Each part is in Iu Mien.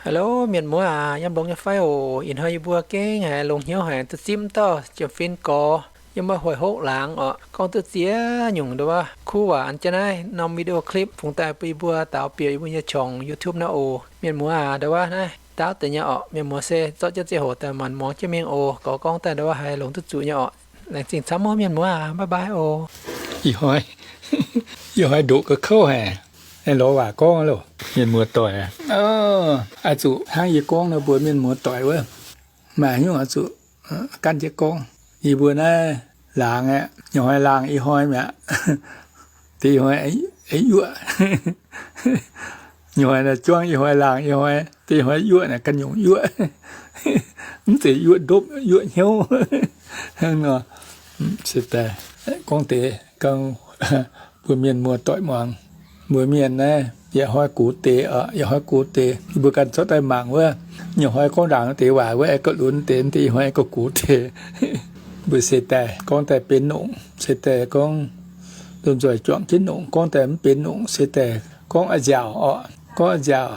Hello, mienh muoz aac, yiem longx nyei fai oc? Ih hnoi yie mbuo gengh haiz longx hnyouv haic, duqv zipv dauh jiem-fin gorx yiem wuov Hoic Hopv laangz orqc, gorngv duqv ziex nyungc nduov kuv waac an jienv naaiv norm video clip fungx daaih bun yie mbuo daaux bieqc yie mbuo nyei qongx YouTube naaiv oc. Mienh muoz aac, nduov naaiv daauv deix nyei orqc, mienh muoz se zorqv jienv ziangh hoc daaih maanc muangx jienv mingh oc. Gorx gorngv daaih nduov haiz longx duqv zuqc nyei orqc. Laengz zingh camv oc mienh muoz aac, bye bye oc. Ih hnoi, ih hnoi ndoqc ga'kouv haic, lorz waac gorngv loh, mienh muoz doic. Oix zuqc hnangv yie gorngv nor mbuox mienh muoz doic wuov, maaih nyungc oix zuqc gan jienv gorngv. Yie mbuo naaiv laangz aeqv, nyei hnoi laangh ih hnoi mi'aqv. Deix ih hnoi yuoqv. Nyei hnoi naaiv juangv ih hnoi laangh ih hnoi, deix ih hnoi yuoqv naaic ganh nyungc yuoqv. Mv zeiz yuoqv ndopv yuoqv hnyouv. Hnangv nor, se daaih gorngv deix ganh mbuo mienh muoz doic muangx. Mbuo mienh naaiv yaac hnoi gox deix, yaac hnoi gox deix. Yie mbuo ganh zorqv daaih mangc wuov, nyei hnoi gorngv ndaangc deix waac wuov aengx gauh lunx deix, deix ih hnoi aengh gauh gox deix. Mbuo se daaih gorngv daaih benx nongc, se daaih gorngv lomh nzoih juangc jienv nongc, gorngv daaih mv benx nongc, se daaih gorngv a'nziaauc orqc, gorngv a'nziaauc.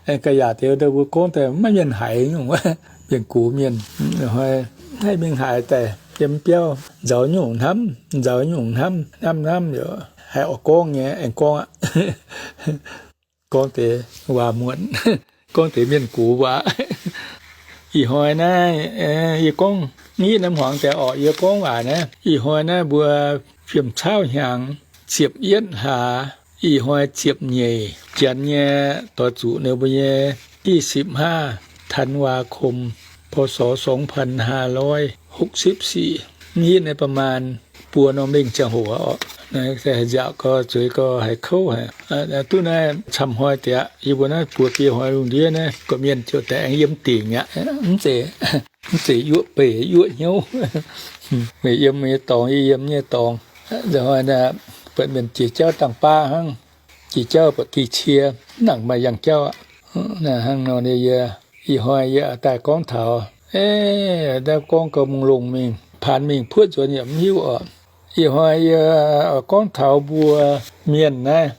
Aengx ga'yaauc deix mbuo gorngv daaih maiv mienh haiz nyungc wuov, mienh gox mienh. Hnoi haih mingh haaix daaih yiem biauv nzaaux nyungc hnamv, nzaaux nyungc hnamv, hnamv hnamv yaac haiz oix gorngv nyei aengx gorngv aqv. Gorngv deix waac muonc, gorngv deix mienh gox waac. Ih hnoi naaiv yie gorngv nitv norm hmuangx daaih orqc, yie gorngv waac naaiv, ih hnoi naaiv mbuo fiem caauv hnyangx ziepc yietv hlaax, ih hnoi ziepc nyeic. Janx nyei doix zuqc ninh mbuo nyei ยี่สิบห้า ธันวาคม พ.ศ. สองพันห้าร้อยหกสิบสี่. Mv hitv naaiv ประมาณ buo norm lengh ziangh hoc orqc. Nziaauc gau, zueiz gau, haiz kouv haic. Duqv naaiv camv hnoi diex, yie mbuo naaiv buoz biei hnoi lungh ndiev naaiv, gorqv-mienh ziouc daaih aengx yiem dingc aqv. Mv zeiz, mv zeiz yuoqv beic yuoqv hnyouv. Meih yiem meih nyei dorngx, yie yiem nyei dorngx. Nzunc hnoi naaiv buatc mienh jiex jauv dangh baav hnangv, jiex jauv buatc gih cie, mv nangc maaih yangh jauv aqv. Hnangv nor yie, ih hnoi yie daaih gorngv taux, naaiv gorngv gau mungh longh mingh, paanx mingh puotv nzuonx yaac mv hiuv oc. Ih hnoi yie gorngv taux mbuo mienh naaiv,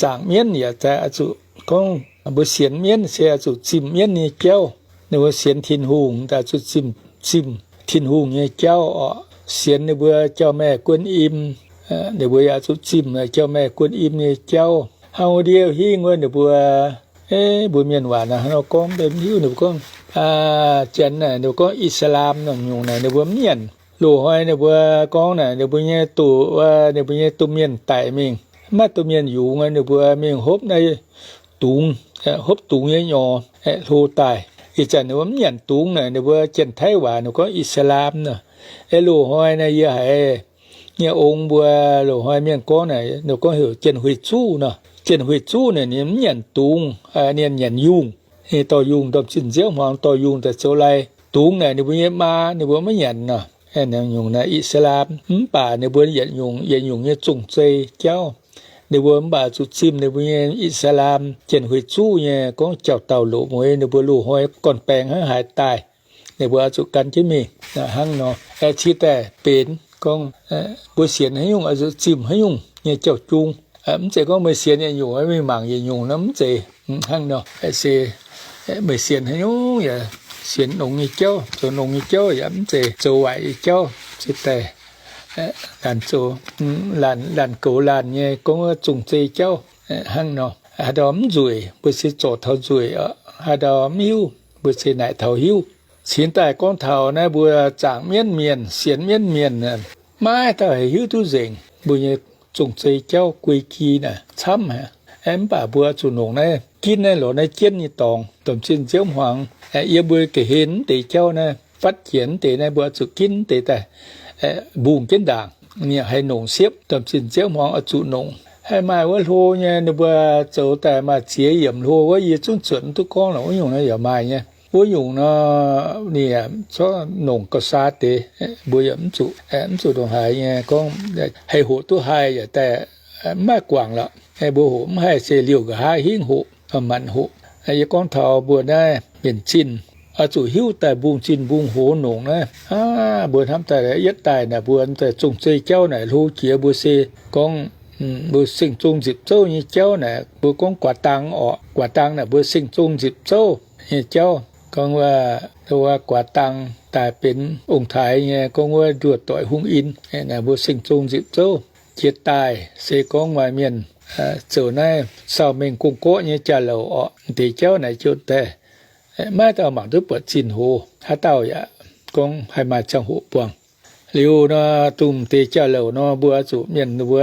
zaangc mienv yaac daaih oix zuqc gorngv, mbuo sienx mienv se oix zuqc zimh mienv nyei jauv. Ninh mbuo sienx Tin-Hungh daaih zuqc zimh, zimh Tin-Hungh nyei jauv orqc. Sienx ninh mbuo jauv-maeqh guon im, ninh mbuo yaac zuqc zimh jauv-maeqh guon im nyei jauv. Hnangv wuov ndiev hingv wuov ninh mbuo, mbuo mienh waac naaic hnangv nor gorngv mv hiuv, ninh mbuo gorngv, Janx naaic ninh mbuo gorngv Islam naaic nyungc naaic ninh mbuo mv nyanc. Loz-hnoi ninh mbuo gorngv naaic ninh mbuo nyei doqc, ninh mbuo nyei domh mienh daic mingh, maiv maaih domh mienh yungz, ninh mbuo mingh hopv naaiv dungz, hopv dungz nyei nyorx hlo daaih. Ih zanc ninh mbuo mv nyanc dungz naaic ninh mbuo Janx-Taiv waac ninh gorngv Islam naaic. Loz-hnoi naaic yie haiz nyei ong mbuo, loz-hnoi mienh gorngv naaic ninh gorngv heuc Janx-Huih Zuv nor. Janx-Huih Zuv naaic ninh mv nyanc dungz, ninh nyanc yungh. Ninh dorh yungh, ndorm zinh nziouv hmuangx dorh yungh daaih zoux lai. Dungz naaic ninh mbuo nyei maa ninh mbuo maiv nyanc nor. Nyungc naaic Islam, mv baac ninh mbuo yietc nyungc yietc nyungc nyei zong-zei jauv. Ninh mbuo mv baac zuqc zimh ninh mbuo nyei Islam Janx-Huih Zuv nyei gorngv jauv-dauh loqc mueiz ninh mbuo loz-hnoi gorn-baengx hnangv haaix daaih, ninh mbuo oix zuqc gan jienv mingh hnangv nor. Cie daaih benx gorngv mbuo sienx haaix nyungc oix zuqc zimh haaix nyungc nyei jauv-jung. Mv zeiz gorngv meih sienx yietc nyungc mingh mangc yietc nyungc nor, mv zeiz hnangv nor. Se meih sienx haaix nyungc yaac sienx longx nyei jauv, zoux longx nyei jauv yaac mv zeiz zoux waaic nyei jauv. Se daaih laanh zoux, laanh goux laanh nyei gorngv zong-zei jauv hnangv nor. Haaix dauh mv nzueic, mbuo se zorc taux nzueic oc. Haaix dauh mv hiuv, mbuo se naaic taux hiuv. Cingx daaih gorngv taux naaiv mbuo zaangc mienv mienh, sienx mienv mienh, maiv dauh haih hiuv duqv nzengc mbuo nyei zong-zei jauv guei gi naaic camv haic. Mv baac mbuo zuqc nongc naaiv ginv naaiv lorz naaiv jienv nyei dorngx, domh zinh nziouv hmuangx, yiem mbuo ga'hlen mv deix jauv naaiv, fatv jienv mv deix naaiv, mbuo oix zuqc ginv mv deix daaih mbungh jienv ndaangc. Ninh haih nongc siepv, domh zinh nziouv hmuangx oix zuqc nongc. Haih maaih wuov hlo nyei, ninh mbuo zoux daaih maaih ziex yiemc hlo wuov, yie zungv zuotc mv duqv gorngv lorqc. Wuov nyungc nor yaac maaih nyei. Wuov nyungc nor, ninh yaac zorqv nongc gauh saa deix, mbuo yaac mv zuqc, mv zuqc ndongc haaix nyei gorngv haih hoqc duqv haih yaac daaih mv maaih guangc lorqc. Mbuo hoqc mv haih se liouh nqa'haav hingv hoqc, manc hoqc. Yie gorngv taux mbuo naaiv mienh zinh, oix zuqc hiuv daaih mbungh zinh mbungh hoz nongc naaiv. Mbuo hnamv daaih yietv daaih naaic mbuo daaih zong-zei jauv naaic hlo jiex mbuo se gorngv Mbuo Seng Zong Nzipc Zouv nyei jauv naaic, mbuo gorngv guaax dang orqc. Guaax dang naaic mbuo Seng Zong Nzipc Zouv nyei jauv. Gorngv wuov, wuov guaax dang daaih benx ong-taaix nyei, gorngv wuov nduoh doic hungh in. Naaic mbuo Seng Zong Nzipc Zouv jiex daaih se gorngv maaih mienh zoux naaiv saau-mengh gong-gorqv nyei jauv-louc orqc. Deix jauv naaic jouv daaih maiv dauh mangc duqv buatc zinh hoz. Haaix dauh yaac gorngv haih maaih ziangh hoc buangh. Liuz nor, dongh deix jauv-louc nor, mbuo zuqc mienh mbuo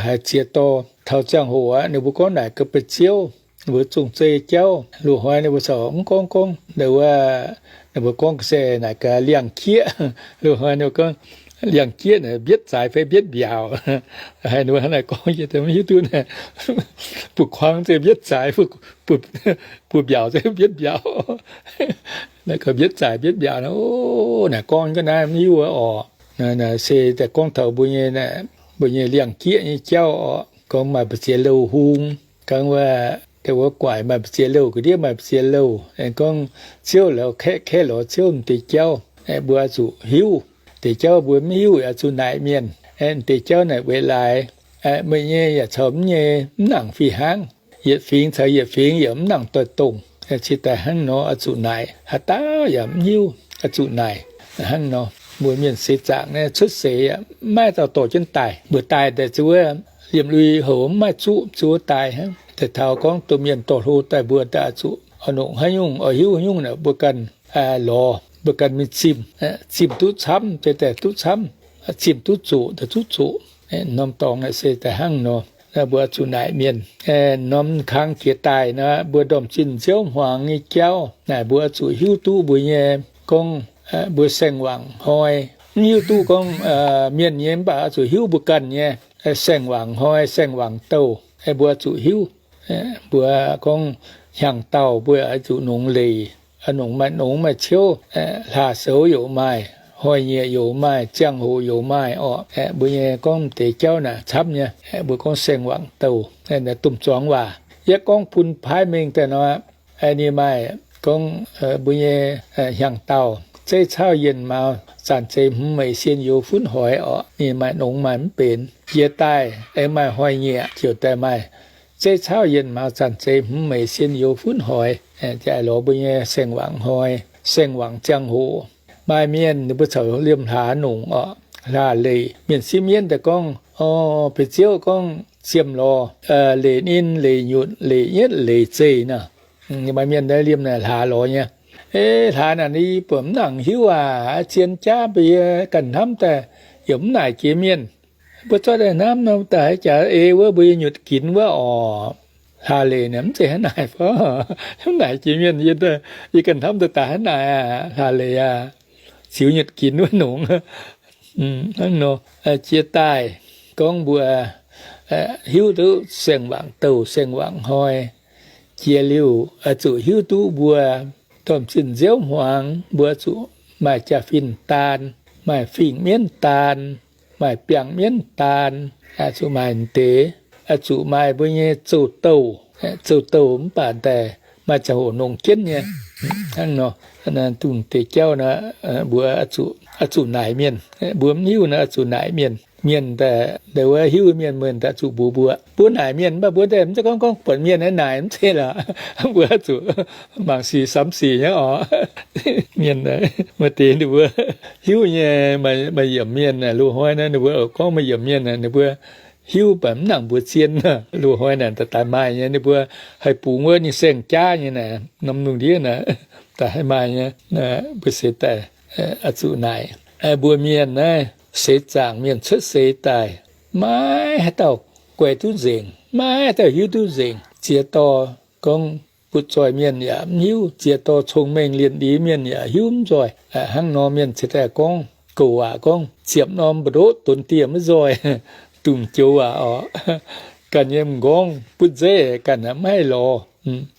haiz ziex dorh taux ziangh hoc aqv, ninh mbuo gorngv naaic ga'beiv ziouv, ninh mbuo zong zei jauv. Loz-hnoi ninh mbuo corc mv gorngv, gorngv wuov, ninh mbuo gorngv ga'sie naaic gaax liangx-jieqv. Loz-hnoi ninh mbuo gorngv liangx-jieqv naaic mbietv zaaix fai mbietv mbiaauc. Haiz ninh mbuo hnangv naaic gorngv yie mv hiuv duqv naaic. Buoz-kuangx zei mbietv zaaix, buoz-mbiaauc zei mbietv mbiaauc. Naaiv gauh mbietv zaaix mbietv mbiaauc nor, naaic gorngv ga'naaiv mv hiuv orqc. Se daaih gorngv taux mbuo nyei, mbuo nyei liangx-jieqv nyei jauv orqc. Gorngv maaih mbu'ziex louh hung, gorngv wuov, wuov guaaic maaih mbu'ziex louh, ga'ndiev maaih mbu'ziex louh. Gorngv ziouv lorz kaeqv, kaeqv lorz ziouv m'deix jauv, mbuo oix zuqc hiuv. Deix jauv mbuo mv hiuv yaac zuqc naaic mienh. M'deix jauv naaic weic laaix meih nyei yaac caux mv nyei mv nangc fih hnangv. Yietc fingx caux yietc fingx yaac mv nangc doix dongh. Cingx daaih hnangv nor oix zuqc naaic. Haaix dauh yaac mv hiuv, oix zuqc naaic. Hnangv nor, mbuo mienh seix zaangc naaiv cuotv seix aqv, maiv dauh dorh jienv daaih. Mbuo daaih daaih zuqc wuov liemh lui houc mv maaih zuqv, zuqc wuov daaih hnangv. Daaih taux gorngv domh mienh dorh hlo daaih mbuo daaih zuqc oix nongc haaix nyungc, oix hiuv haaix nyungc naaic mbuo ganh lorz, mbuo ganh mingh zimh. Zimh duqv camv deix daaih duqv camv, zimh duqv zoqc daaih duqv zoqc. Norm dorngx naaic se daaih hnangv nor. Mbuo zuqc naaic mienh. Norm kang jiex daaih nor, mbuo ndorm zinh nziouv hmuangx nyei jauv naaic, mbuo zuqc hiuv duqv mbuo nyei gorngv mbuo saeng-wangc hnoi. Mv hiuv duqv gorngv mienh nyei, mv baac zuqc hiuv mbuo ganh nyei saeng wangc hnoi, saeng wangc douh. Mbuo zuqc hiuv. Mbuo gorngv hnyangx-daauh mbuo oix zuqc nongx leic, nongx maaih nongx maaih ciouv, hlaax-soux youc maaih, hnoi-nyieqc youc maaih, ziangh hoc youc maaih orqc. Mbuo nyei gorngv deix jauv naaic camv nyei. Mbuo gorngv saeng wangc douh, domh zuangx waac. Yie gorngv bun paaiv mengh daaih nor, ninh maaih gorngv mbuo nyei hnyangx-daauh zeiv caauv yienh mauz, zanc zeiz hmz meix sien youz funv hoix orqc. Ninh maaih nongx maaih mv benx. Jiex daaih aengx maaih hnoi-nyieqc ziouc daaih maaih zeiv caauv yienh mauz, zanc zeiz hmz meix sien youz funv hoix. Jaaix lorz mbuo nyei saeng wangc hnoi, saeng wangc ziangh hoc. Maaih mienh ninh mbuo corc liemh hlaax nongc orqc, hlaax leic. Mienh sieqv mienv daaih gorngv, o, beiv ziouv gorngv ziemh lorz, leic ninh, leic nyutc, leic nyietv, leic zeih nor. Maaih mienh daaih liemh naaic hlaax lorz nyei. Hlaax naaic yie buatc mv nangc hiuv aac, zien jaav mbuo yie ganh hnamv daaih, yaac mv naaic jiex mienh. Mbuo zorqv daaih hnamv nor, daaih haaix jaax ei wuov mbuo nyei nyutc ginx wuov orqc. Hlaax leic naaic mv zeiz hnangv naaic fai? Mv naaic jiex mienh, yie ganh hnamv daaih daaih hnangv naaic aac, hlaax leic aac, ziux nyutc ginx wuov nongc. Hnangv nor, jiex daaih gorngv mbuo hiuv duqv saeng wangc douh, saeng wangc hnoi. Jiex liuz zuqc hiuv duqv mbuo ndorm zinh nziouv hmuangx mbuo zuqc maaih jaa-fin daan, maaih fingx mienv daan, maaih biangh mienv daan, zuqc maaih deix, zuqc maaih mbuo nyei zoux douh. Zoux douh mv baac daaih maaih ziangh hoc nongx jienv nyei. Hnangv nor, dongh deix jauv nor, mbuo oix zuqc naaic mienh. Mbuo mv hiuv nor oix zuqc naaic mienh. Mienh daaih, daaih wuov hiuv mienh, mienh daaih zuqc mbuox mbuo. Mbuo naaic mienh, mv baac mbuo daaih mv zeiz gorngv, gorngv buatc mienh naaiv naaic mv zeiz lorqc. Mbuo zuqc mangc sic samx sic nyei orqc. Mienh maaih deix ninh mbuo hiuv nyei, maaih yiemc mienh, loz-hnoi naaiv ninh mbuo gorngv maaih yiemc mienh, ninh mbuo hiuv baac mv nangc mbuox zien. Loz-hnoi naaic daaih maaih nyei, ninh mbuo haih bungx wuov ninh saeng-jaav nyei naaic, norm lungh ndiev naaic daaih haih maaih nyei. Mbuo se daaih oix zuqc naaic, mbuo mienh naaiv seix zaangc mienh cuotv seix daaih, maiv haaix dauh guai duqv nzengc, maiv haaix dauh hiuv duqv nzengc. Ziex dorh gorngv butv zoih mienh yaac mv hiuv, ziex dorh cong-mengh lienh ndiev mienh yaac hiuv mv nzoih. Hnangv nor mienh cingx daaih gorngv, goux waac gorngv, ziepc norm mbu'ndoqv donx dieh maiv nzoih, dungx joux waac orqc. Ganh nyei m'nqorngv butv nzeiv ganh maiv haih lorz.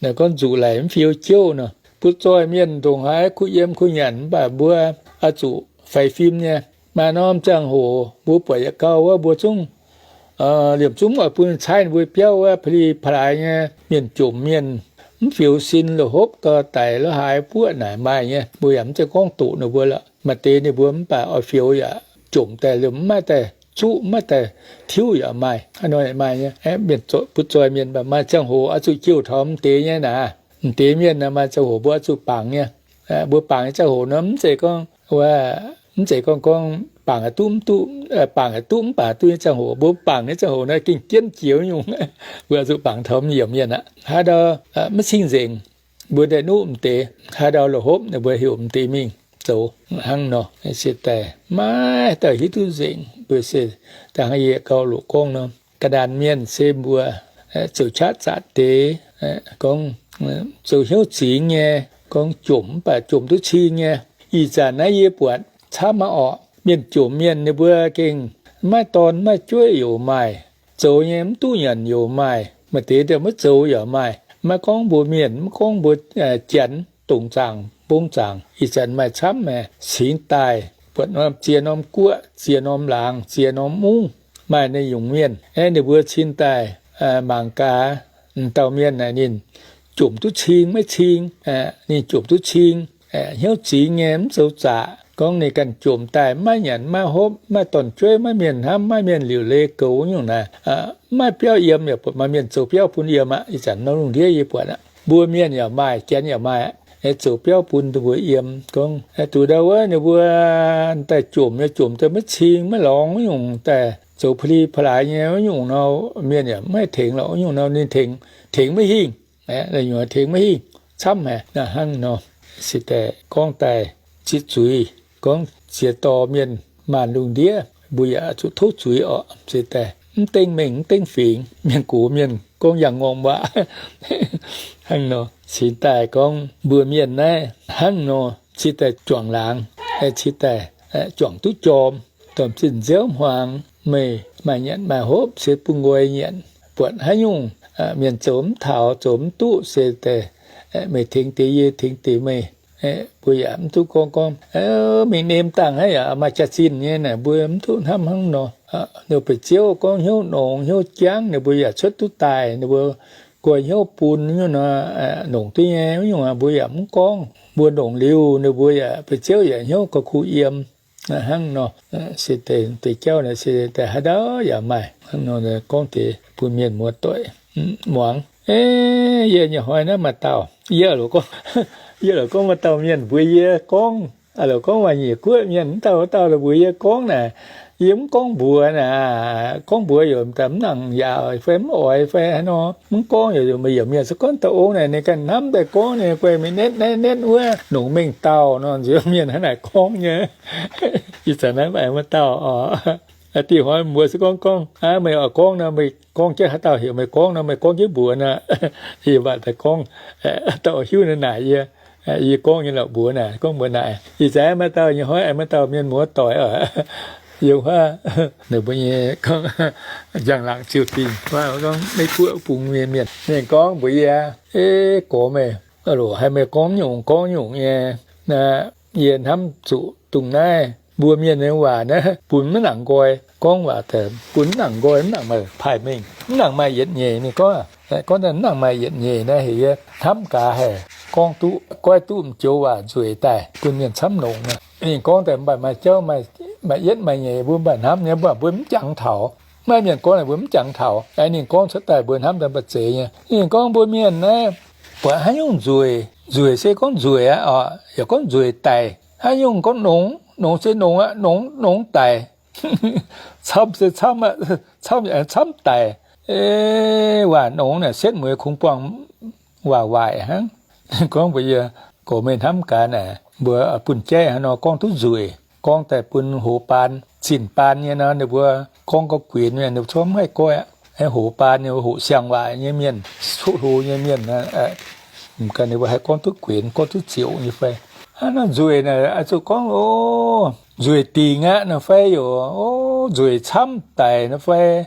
Naaiv gorngv nzuqc laic mv fiou jouv nor. Butv zoih mienh ndongc haaix kuh yiem kuh nyanc, mv baac mbuo oix zuqc faix fim nyei. Maaih norm ziangh hoc mbuo buatc yietc gau wuov, mbuo zungv liemh zungv oix bun caaiv ninh mbuo biauv wuov, pa'li pa'laaix nyei mienh jomc mienh, mv fioux sin, loz-hopv gau, daic la'haaix buoqv naaic maaih nyei. Mbuo yaac mv zeiz gorngv doqc ninh mbuo lorqc. Maaih deix ninh mbuo mv baac oix fioux yaac jomc daaih liemh mv maaih daaih zuqv maiv daaih tiuv yaac maaih. Hnangv nor maaih nyei, mienh butv zoih mienh mv baac maaih ziangh hoc oix zuqc jouh taux m'deix nyei naaic. M'deix mienh maaih ziangh hoc mbuo oix zuqc bangc nyei. Mbuo bangc nyei ziangh hoc nor mv zeiz gorngv, mv zeiz gorngv, gorngv bangc haaix duqv mv duqv, bangc haaix duqv mv baac duqv nyei ziangh hoc, mbuo bangc nyei ziangh hoc nor gengh jienv jiex nyungc. Mbuo oix zuqc bangc taux m'yiemc mienh aqv. Haaix ndau maiv cing-nzengc, mbuo daaih nuqv m'deix, haaix ndau la'hopv ninh mbuo heuc m'deix mingh zoux hnangv nor. Se daaih maiv dauh hiuv duqv nzengc, mbuo se daaih hnangv yie gauh loqc gorngv nor, ga'naanc mienh se mbuo zoux qaqv zaqc deix, gorngv zoux hnyouv zingx nyei, gorngv jomc mv baac jomc duqv cing nyei. Ih zanc naaiv yie buatc camv aqv orqc, mienh jomc mienh ninh mbuo gengh maiv dorn maiv jueiv yaac maaih, zoux nyei mv duqv nyanc yaac maaih, maaih deix daaih maiv zoux yaac maaih. Maiv gorngv mbuo mienh, maiv gorngv mbuo janx, dongh zaangc mbong zaangc, ih zanc maaih camv maah, cingx daaih buatc norm ziex norm guoqv, ziex norm laangz, ziex norm mungv, maaih naaiv nyungc mienh. Aeqv, ninh mbuo cingx daaih mangc gaax, m'dauh mienh naaic ninh jomc duqv cing maiv cing, ninh jomc duqv cing, hnyouv zingx nyei mv zoux zaqc, gorngv ninh ganh jomc daaih maiv nyanc maiv hopv, maiv dorn-jueiv, maiv mienh hnamv, maiv mienh liuc leiz goux nyungc naaic, maiv biauv yiem yaac buatc maaih mienh zoux biauv bun yiem aqv. Ih zanc norm lungh ndiev yie buatc aqv, mbuo mienh yaac maaih, janx yaac maaih aqv, zoux biauv bun mbuo yiem. Gorngv duqv ndau wuov ninh mbuo daaih jomc nyei, jomc daaih maiv cing maiv lorngx nyungc, daaih zoux pa'li pa'laaix nyei wuov nyungc nor, mienh yaac maiv tengx lorqc. Wuov nyungc nor ninh tengx, tengx maiv hingh, tengx maiv hingh, camv haic hnangv nor. Se daaih gorngv daaih ziex zuiz, gorngv ziex dorh mienh maanh lungh ndiev mbuo yaac zuqc tov zuiz orqc. Se daaih mv dengv mengh mv dengv fingx, mienh gox mienh gorngv yangh ngorm waac hnangv nor. Cingx daaih gorngv mbuo mienh naaiv hnangv nor, cingx daaih juangc laangz, cingx daaih juangc duqv jorm, dorh zinh nziouv hmuangx, meih maaih nyanc maaih hopv se bun nqoi nyanc. Buatc haaix nyungc mienh zoux mv taux zoux mv duqv se daaih meih tengx deix yie, tengx deix meih. Mbuo yaac mv duqv gorngv gorngv mingh nem dangh haiv yaac maaih jaax-zinh nyei naaic, mbuo mv duqv hnamv hnangv nor. Ninh mbuo ba'ziouv gorngv hnyouv nongx hnyouv jangv ninh mbuo yaac cuotv duqv daaih, ninh mbuo nqoi hnyouv bun nyungc nor, nongc duqv nyei wuov nyungc mbuo yaac mv gorngv. Mbuo nongc liuz ninh mbuo yaac ba'ziouv yaac hnyouv gauh kuh yiem hnangv nor. Se deix jauv naaic se daaih haaix ndau yaac maaih hnangv nor, gorngv deix bun mienh muoz-doic muangx. Yie nyei hnoi naaiv maaih dauh, yie loc gorngv, yie loc gorngv maaih dauh mienh mbuox yie gorngv, loc gorngv maaih nyiec guoqv mienh, mv dauh dauh loc mbuox yie gorngv naaic, yie mv gorngv mbuox naaic, gorngv mbuox yaac mv nangc yaac fai mv oix fai haaix nor, mv gorngv yaac meih yaac mienh se gorngv dauh ong naaic ninh ganh hnamv daaih gorngv ninh guai mingh netv naaiv netv wuov nongc mengh dauh nor, nziex mienh hnangv naaic gorngv nyei. Ih zanc naaiv maaih maaih dauh oc, diuh hnoi mbuox se gorngv gorngv, meih oix gorngv nor meih gorngv jienv haaix dauh heuc meih gorngv nor meih gorngv jienv mbuox nor. Yie mv baac daaih gorngv, dauh hiuv naaic naaic yie, yie gorngv nyei lorqc mbuox naaic, gorngv mbuox naaic. Ih zanc maaih dauh nyei hnoi maaih dauh mienh muoz-doic oc, yiem wuov ninh mbuo nyei gorngv njang-laangc ziouh dingh, gorngv Meiv Guoqv bung nyei mienh, ninh gorngv mbuox yie, Eix, gorx meih, loc haiz meih gorngv nyungc gorngv nyungc nyei, yie hnamv zuqc dongh naaiv mbuo mienh nyei waac naaiv bun maiv nangc nqoi. Gorngv waac daaih bun maiv nangc nqoi, maiv nangc maaih paaih mengh, maiv nangc maaih yietc nyeic. Ninh gorngv, gorngv daaih maiv nangc maaih yietc nyeic naaiv heuc yie hnamv gaax haic, gorngv duqv, goiv duqv m'joux waac nzueic daaih bun mienh camv longx. Ninh gorngv daaih mv baac maaih jauv, maaih yietv maaih nyeic mbuo mv baac hnamv nyei, mv baac mbuo mv jangx taux. Maaih mienh gorngv naaic mbuo mv jangx taux. Ninh gorngv cuotv daaih mbuo hnamv daaih mv baac zeiz nyei. Ninh gorngv mbuo mienh naaiv buatc haaix nyungc nzueic, nzueic se gorngv nzueic aqv oc, yaac gorngv nzueic daic. Haaix nyungc gorngv nongx, nongx se nongx aqv, nongx, nongx daic. Camv se camv aqv, camv, camv daic. Waac nongx naaic setv mueiz kungx buangh waac waaic hnangv. Gorngv mbuox yie, gorx meih hnamv gaax naaic, mbuo bun jaiv haaix nor gorngv duqv nzueic, gorngv daaih bun hoz baan, zinh baan nyei nor, ninh mbuo gorngv gauh guinx mienh, ninh mbuo corc mv haih goiv aqv. Hoz baan nyei, hoqc siang-waac nyei mienh, coqv hlo nyei mienh, m'ganh ninh mbuo haih gorngv duqv guinx, gorngv duqv ziouc nyei fai? Hnangv naaiv nzueic naaic, oix zuqc gorngv, o, nzueic dingc aqv nor fai, o, nzueic camv daic nor fai,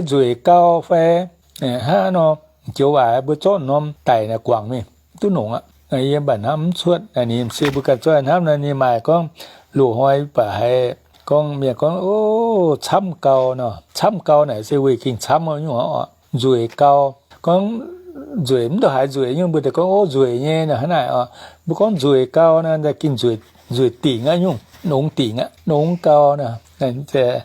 nzueic gau fai, hnangv nor, joux waac mbuo zorqv norm daic naaic guangc mingh, duqv nongc aqv. Yie mv baac hnamv mv cuotv, ninh se mbuo ganh zorqv hnamv nor, ninh maaih gorngv loz-hnoi mv baac haiz gorngv mienh gorngv, o, camv gau nor. Camv gau naaic se weic gengh camv nyungc oc. Nzueic gau, gorngv nzueic mv ndongc haaix nzueic nyungc, mbuo deix gorngv, o, nzueic nyei nor hnangv naaic oc. Mbuo gorngv nzueic gau nor, gengh nzueic dingc aqv nyungc, nongx dingc aqv, nongx gau nor. Naaiv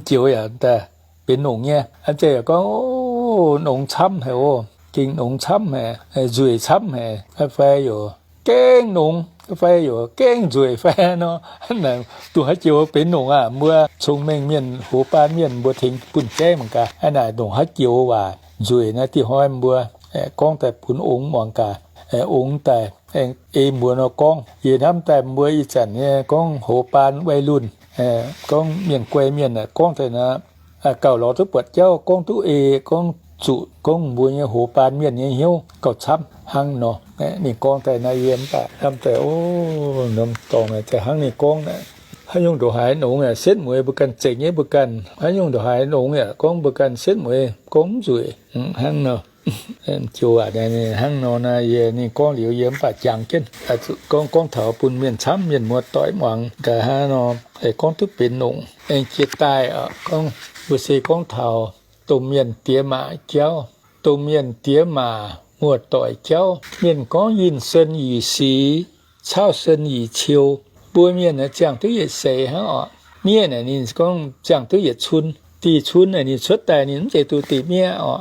joux yaac daaih benx nongc nyei. Aa, zeiz yaac gorngv, Nongx camv haic oc, gengh nongx camv haic, nzueic camv haic, fai yaac gengh nongx, fai yaac gengh nzueic fai nor. Dongh haaix joux benx nongc aqv? Mbuo cong-mengh mienh, hoz baan mienh, mbuo tengx bun jaiv mangc gaax. Aa, naaic ndongc haaix joux waac nzueic naaiv, dih hnoi mbuo gorngv daaih bun ongx muangx gaax. Ongx daaih ei mbuo nor gorngv. Yie hnamv daaih mbuo ih zanc nyei gorngv hoz baan วัยรุ่น, gorngv mienh guai mienh aeqv, gorngv daaih naaiv gauh lorz duqv buatc jauv, gorngv duqv ei, gorngv zuqc gorngv mbuo nyei hoz baan mienh nyei hnyouv gauh camv hnangv nor. Ninh gorngv daaih naaiv yie mv baac hnamv daaih, o, norm dorngx naaiv daaih hnangv ninh gorngv naaiv, haaix nyungc ndongc haaix nongx yaac setv mueiz mbuo ganh zengc nyei mbuo ganh. Haaix nyungc ndongc haaix nongx yaac gorngv mbuo ganh setv mueiz gorngv mv nzueic hnangv nor. Joux aac, hnangv nor naaiv yie ninh gorngv liuz yie mv baac jangx jienv, gorngv, gorngv taux bun mienh camv mienh muoz-doic muangx daaih hnangv nor, gorngv duqv benx nongc. Aengx jiex daaih gorngv, mbuo se gorngv taux domh mienh diex maac jauv, domh mienh diex maac muoz-doic jauv. Mienh gorngv yinh sen yic sic, cauv sen yic ciou. Mbuo mienh ziangh duqv yietc seix hnangv oc. Miev naaic ninh gorngv ziangh duqv yietc cun. Dih cun naaic ninh cuotv daaih ninh mv zeiz duqv dih miev oc.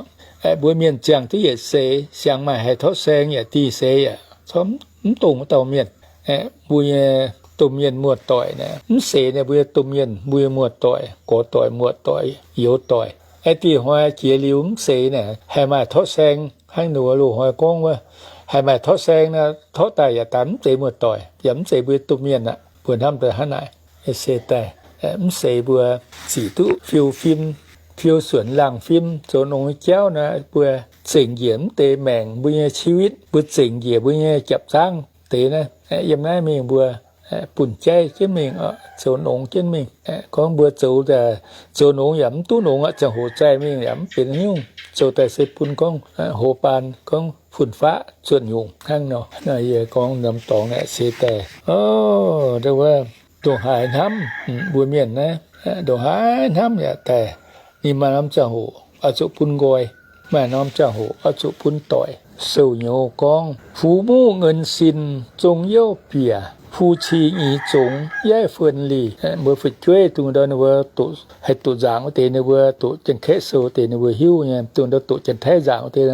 Mbuo mienh ziangh duqv yietc seix, siang maaih haih torqv saeng yaac dih seix yaac mv dongh wuov dauh mienh. Mbuo nyei domh mienh muoz-doic naaic, mv seix naaic mbuo nyei domh mienh, mbuo nyei muoz-doic, gorx-doic, muoz-doic, youz-doic. Aeqv, dih hnoi jiex liuz mv seix naaic haih maaih torqv saeng hnangv ninh mbuo loz-hnoi gorngv wuov, haih maaih torqv saeng naaic, torqv daaih yaac daaih mv zeiz muoz-doic, yaac mv zeiz mbuo nyei domh mienh aqv. Mbuo hnamv daaih hnangv naaic, se daaih mv seix mbuo zic duqv fiou fim, fiou suonc laangh fim, zoux nongx jauv naaic, mbuo zengc njiec mv deix maengc, mbuo nyei ชีวิต, mbuo zengc njiec mbuo nyei japc zaangv deix naaiv. Yiem naaiv mingh mbuo bun jaiv jienv mingh, zoux nongx jienv mingh. Gorngv mbuo zoux, zoux nongx yaac mv duqv nongx aqv, ziangh hoc zaih mingh yaac mv benx haaix nyungc. Zoux daaih se bun gorngv hox baan, gorngv fun-faqv zuotc nyungc hnangv nor. Yie gorngv norm dorngx naaic se daaih, o, ndongc haaix hnamv, mbuo mienh naaiv, ndongc haaix hnamv yaac daaih, ninh maaih norm ziangh hoc oix zuqc bun nqoi. Maaih norm ziangh hoc oix zuqc bun doic. Sou-nyouz gorngv, 父母恩信終有別，夫妻義重也分離. Mbuo fu'jueiv dongh ndau ninh mbuo haih doqc nzaangc wuov deix, ninh mbuo doqc Janx-Kaeqv sou deix ninh mbuo hiuv nyei. Dongh ndau doqc Janx-Taiv nzaangc wuov deix,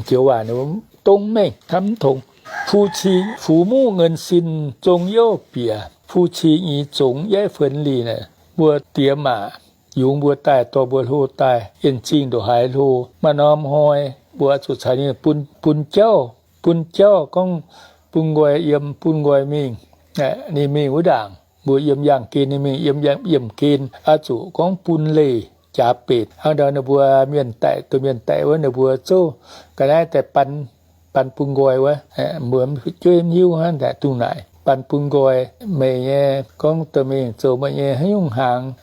joux waac ninh mbuo dongh mengh hnamv mv tong. 父母恩信終有別，夫妻義重也分離 naaic, mbuo diex maac yungz mbuo daaih, dorh mbuo hlo daaih, en zingh ndongc haaix hlo, maaih norm hnoi mbuo oix zuqc caux ninh bun, bun jauv, bun jauv gorngv bun nqoi yiem, bun nqoi mingh. Ninh mingh wuov ndaangc mbuo yiem yaangh gen, ninh mingh yiem, yiem gen, oix zuqc gorngv bun leih jaax betc. Hnangv ndau ninh mbuo mienh daic, domh mienh daic wuov, ninh mbuo zouv ga'naaiv daaih ban, ban bun nqoi wuov, mbuo fu'jueiv mv hiuv hnangv daaih dungh naaic ban bun nqoi. Meih nyei gorngv dorh mingh zoux meih nyei haaix nyungc hnaangx,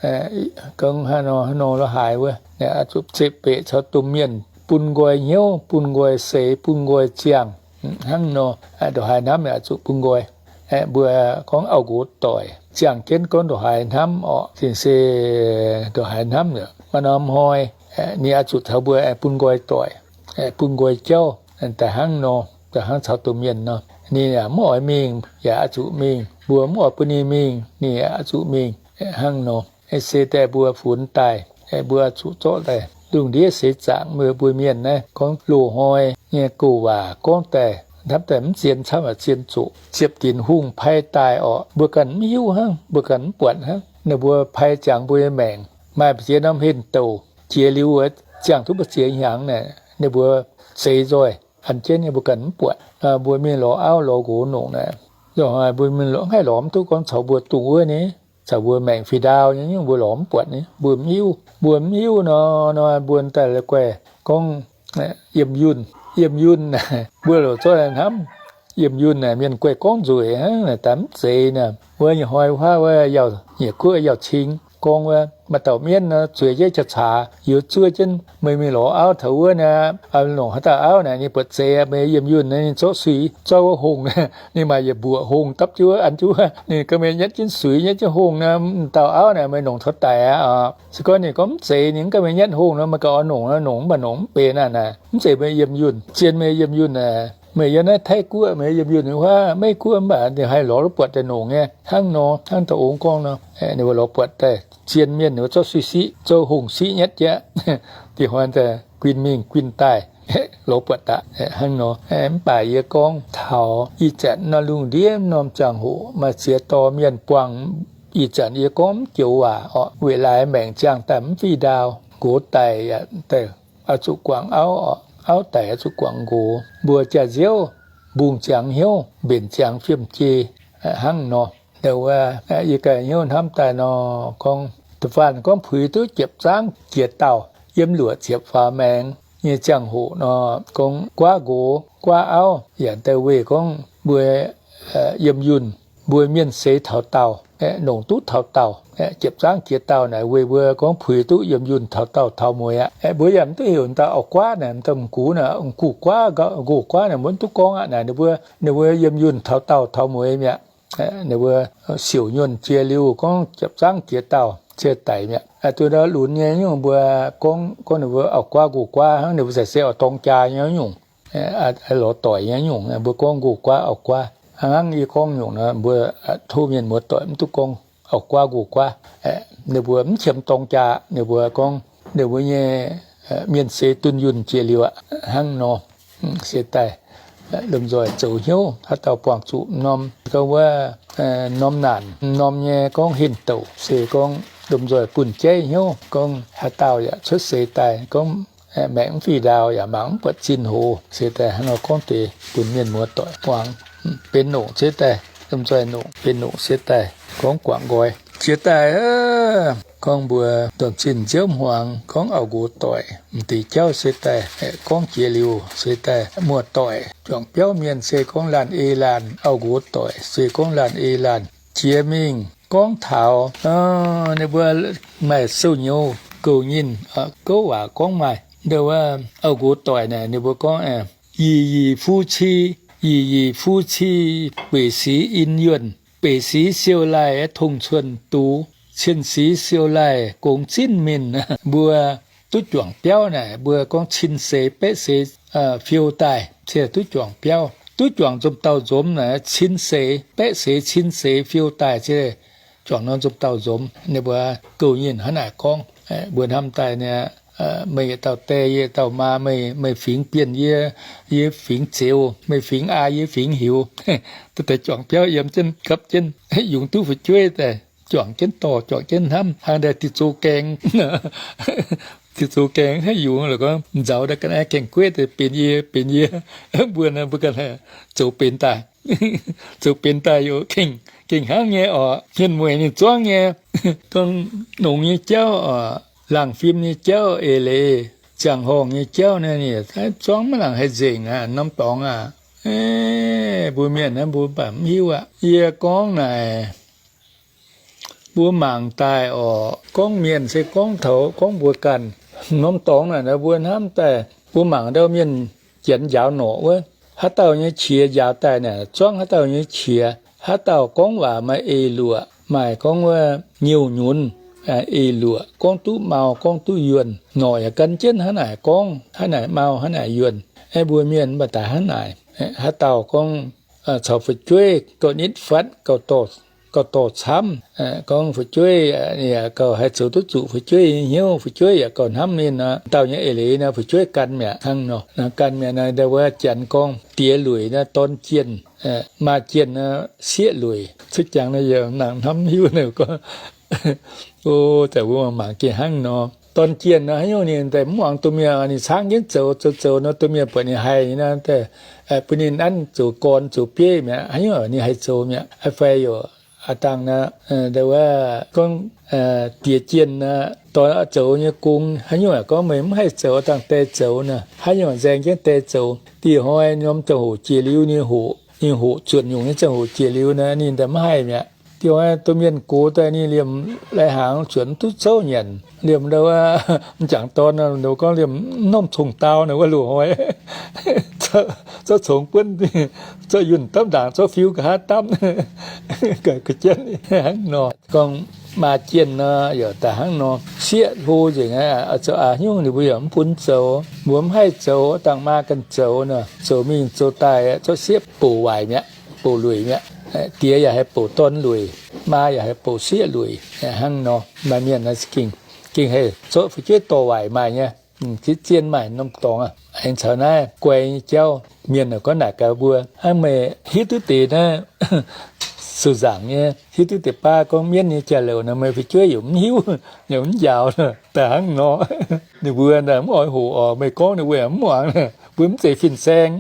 gorngv hnangv nor hnangv nor lorz haaix wuov, oix zuqc zeqc beqc caux domh mienh bun nqoi hnyouv, bun nqoi seix, bun nqoi ziangh hnangv nor. Ndongc haaix hnamv yaac oix zuqc bun nqoi. Mbuo gorngv auv nqox doic ziangh jienv gorngv ndongc haaix hnamv orqc, zinh se ndongc haaix hnamv yaac maaih norm hnoi ninh oix zuqc caux mbuo bun nqoi doic, bun nqoi jauv. Da'hnangv nor, da'hnangv caux domh mienh nor, ninh yaac mv oix mingh yaac oix zuqc mingh, mbuo mv oix bun ninh mingh ninh yaac oix zuqc mingh hnangv nor. Se daaih mbuo funx daaih, mbuo zuqc zorqv daaih lungh ndiev seix zaangc, mbuo, mbuo mienh naaiv gorngv loz-hnoi nyei gouv waac gorngv daaih hnamv daaih mv zien camv yaac zien zoqc. Ziepc dinc hungh pai daaih orqc, mbuo ganh mv hiuv hnangv, mbuo ganh mv buatc hnangv. Ninh mbuo pai ziangx mbuo nyei maengc, maaih ziex norm henh douc jiex liuz wuov, ziangh duqv mbu'ziex hnyangx naaic, ninh mbuo zeix nzoih an jienv nyei, mbuo ganh mv buatc. Mbuo mingh lorz auv lorz nqox nongc naaic, mbuo mingh lorz, mv haih lorz mv duqv gorngv caux mbuo dungh wuov ni, caux mbuo maengc fih ndaauv nyei nyungc mbuo lorz mv buatc ni, mbuo mv hiuv. Mbuo mv hiuv nor, nor mbuo daaih la'guaih gorngv yiem yunh, yiem yunh, mbuo loc zorqv hnamv, yiem yunh naaic mienh guaih gorngv nzueic hnangv naaic, daaih mv zeiz naaic. Wuov nyei hnoi wuov wuov, nyiec guoqv yauh cing gorngv wuov, maaih dauh mienv nor zueiz jienv jauv-caax youz zuov jienv, meih mingh lorz auv taux wuov naaic, longc haaix dauh auv naaic ninh buatc zeiz, meih yiem yunh naaic ninh zorqv suix, zorqv wuov hongh, ninh maaih yietc mbuoqc hongh dapv jienv wuov, an jienv wuov, ninh ganh mingh nyetv jienv suix, nyetv jienv hongh nor, dauh auv naaic meih longc taux daic aqv oc. Se gorngv ninh gorngv mv zeiz, ninh ganh mingh nyetv hongh nor, meih ganh oix longc nor longc, mv baac longc mv benx naaic naaic, mv zeiz meih yiem yunh. Zien meih yiem yunh naaic, Meih yiem naaiv Taiv Guoqv, meih yiem yunh huaav Meiv Guoqv mv baac ninh haih lorz duqv buatc daaih nongc nyei. Hnangv nor, hnangv dauh ong gorngv nor, ninh mbuo lorz buatc daaih, zien mienh ninh mbuo zorqv suiv siqv, zoux hungh siqv nyatv jieqv, dih hnoi daaih guin mingh guin daaih, lorz buatc daaih hnangv nor. Mv baac yie gorngv taux ih zanc nor lungh ndiev norm ziangh hoc maaih ziex dorh mienh buangh. Ih zanc yie gorngv mv joux waac orqc, weic laaix maengc ziangh daaih mv fih ndaauh, nqox daic yaac daaih oix zuqc guangc auv orqc, auv daic oix zuqc guangc nqox. Mbuo jaax-nziouv mbungh ziangx hnyouv, mbenc ziangx fiem-jei hnangv nor. Ndau wuov yie ganh hnyouv hnamv daaih nor, gorngv da'faanh gorngv puix duqv jiepc zaangv jiex dauh yiem luoqc ziepc faaux maengx nyei ziangh hoc nor, gorngv guaav nqox guaav auv yaac daaih weih gorngv mbuo yiem yunh, mbuo mienh seix taux daauh, nongc duqv taux daauh, jiepc zaangv jiex dauh naaic weih mbuo gorngv puix duqv yiem yunh taux daauh taux mueiz aqv. Mbuo yaac mv duqv heuc dauh auv-guaav naaic, m'daaih m'gux naaic, m'gux guaav, nqox guaav naaic, mbuo mv duqv gorngv aqv naaic. Ninh mbuo, ninh mbuo yiem yunh taux daauh taux mueiz mi'aqv. Ninh mbuo siouc nyuonh jiex liuz gorngv jiepc zaangv jiex dauh se daic mi'aqv. Duqv ndau lunx nyei nyungc mbuo gorngv, gorngv ninh mbuo auv-guaav nqox guaav hnangv, ninh mbuo cingx se oix dorng jaa nyei nyungc, lorz doic nyei nyungc, mbuo gorngv nqox guaav auv-guaav. Hnangv yie gorngv nyungc nor, mbuo tov mienh muoz-doic mv duqv gorngv auv-guaav nqox guaav. Ninh mbuo mv qiemx dorng jaa, ninh mbuo gorngv ninh mbuo nyei mienh seix dunh yunh jiex liuz aqv hnangv nor. Se daaih lomh nzoih zoux hnyouv, haaix dauh buangh zuqc norm, gorngv wuov norm naanc norm nyei gorngv henh douc, se gorngv lomh nzoih bunh jeiv hnyouv, gorngv haaix dauh yaac cuotv seix daaih gorngv maengc mv fih ndaauh yaac mangc mv buatc zinh hoz. Se daaih hnangv nor gorngv deix bun mienh muoz-doic muangx, benx nongc se daaih, lomh nzoih nongc, benx nongc se daaih gorngv guangc nqoi. Jiex daaih gorngv mbuo domh zinh nziouv hmuangx gorngv auv-nqox doic m'deix jauv se daaih gorngv jiex liuz se daaih muoz-doic juangc biauv mienh se gorngv laanh ei laanh, auv-nqox doic se gorngv laanh ei laanh. Jiex mingh gorngv taux ninh mbuo maaih sou-nyouz gouv nyinh, gouv waac gorngv maaih ndau wuov auv-nqox doic naaic ninh mbuo gorngv, yì yì fu ci, yì yì fu ci, beic siz in yuonh, beic siz siou laih tongh cuonh dux, cien siz siou laih gongx zinv minh. Mbuo duqv juangc biauv naaic mbuo gorngv cin seix baeqv seix fiou daaih se duqv juangc biauv. Duqv juangc nzomh dauh nzomz naaic cin seix baeqv seix cin seix fiou daaih se juangc nor nzomh dauh nzomz. Ninh mbuo gouv nyinh hnangv naaic gorngv. Mbuo hnamv daaih ni, meih yietc dauh die, yie yietc dauh maa, meih fingx Bienh, yie, yie fingx Zeuz, meih fingx Aa, yie fingx Hiuc, daaih juangc biauv yiem jienv gapv jienv, yungz duqv fu'jueiv daaih juangc jienv dorh, juangc jienv hnamv, hnangv daaih diuh zoux gaeng. Diuh zoux gaeng haiv yungz lorqc, gorngv nzauz daaih ga'naaiv gaengh gueiv daaih benx yie, benx yie. Mbuo naaiv mbuo ganh haih zoux benx daaih. Zoux benx daaih yaac gengh, gengh hnangv nyei orqc. Hmien mueic ninh zuangv nyei, gorngv nongx nyei jauv orqc, laangh fim nyei jauv, eix leiz ziangh horngh nyei jauv naaiv, ninh zuangv maiv nangc haih nzengc aqv, norm dorngx aqv. Mbuo mienh naaiv mbuo mv baac mv hiuv aqv. Yie gorngv naaic, mbuo mangc daaih orqc, gorngv mienh se gorngv taux gorngv mbuo ganh. Norm dorngx naaic mbuo hnamv daaih, mbuo mangc ndau mienh janx njaaux norqc wuov, haaix dauh nyei qiex njaaux daaih naaic zuangv haaix dauh nyei qiex. Haaix dauh gorngv waac maaih eix luoqc, maaih gorngv wuov nyouh nyunc, eix luoqc, gorngv duqv mau, gorngv duqv yuonh, norqc yaac gan jienv hnangv naaic gorngv, hnangv naaic mau, hnangv naaic yuonh. Aeqv, mbuo mienh mv baac daaih hnangv naaic. Haaix dauh gorngv caux fu'jueiv gauh nitv fatv, gauh dorh camv, gorngv fu'jueiv yaac gauh haih zoux duqv zuqc fu'jueiv nyei hnyouv, fu'jueiv yaac gauh hnamv ninh nor, dauh nyei eix leiz nor fu'jueiv gan mi'aqv hnangv nor. Gan mi'aqv nor, ndau wuov janx gorngv diex lueic nor dorn jienh, maa jienh nor sieqv lueic. Cuotv jangx nor yie nangc hnamv hiuv nor gorngv, o, daaih mbuo mangc gengh hnangv nor. Dorn jienh nor haaix nyungc ninh daaih mv muangx domh mienh, ninh caangv jienv zoux, zoux zoux nor domh mienh buatc ninh haih nor, bun ninh nanv zoux gorn zoux bieiv mi'aqv. Haaix nyungc ninh haih zoux mi'aqv. Fai yaac aa dangh nor, ndau wuov gorngv diex jienh nor, dorh zoux nyei gong, haaix nyungc gorngv meih mv haih zoux, aa dangh die zoux nor, haaix nyungc nzaeng jienv die zoux. Dieh hnoi norm ziangh hoc jiex liuz, ninh hoqc, ninh hoqc zuonc nyungc nyei ziangh hoc jiex liuz nor, ninh daaih mv haih mi'aqv. Dieh hnoi domh mienh gox daaih ninh liemh lai-hnaangx zuonc mv duqv zouv nyanc, liemh ndau wuov m'jangc dorn nor, gorngv liemh mv norm cong-dau nor wuov loz-hnoi zorqv congx buonv, zorqv yunh dapv ndaangc, zorqv fiu nqa'haav dapv, ga'jienv hnangv nor. Gorngv maa jienh nor, yaac daaih hnangv nor, sieqv hlo nzengc aqv. Zoux a'hnungv ninh mbuo yaac mv bun zoux, mbuo mv haih zoux, dangh maa ganh zoux nor, zoux mingh zoux daaih zorqv sieqv bouc waaic mi'aqv, bouc lueic mi'aqv. Diex yaac haih bouc dorn lueic, maa yaac haih bouc sieqv lueic, hnangv nor. Maaih mienh gengh haih zorqv fu'jueiv dorh waaic maaih nyei. Zien-zien maaih norm dorngx aqv. Aengx caux naaiv guai nyei jauv, mienh gorngv naaic gaax mbuo, hnangv meih hiuv duqv deix naaiv sou nzaangc nyei, hiuv duqv deix baav gorngv mienv nyei jauv-louc nor, meih fu'jueiv yaac mv hiuv, yaac mv njaaux, daaih hnangv nor. Ninh mbuo mv oix hoqc oc. Meih gorngv ninh mbuo yaac mv muangx. Mbuo mv zeiz fin-saeng.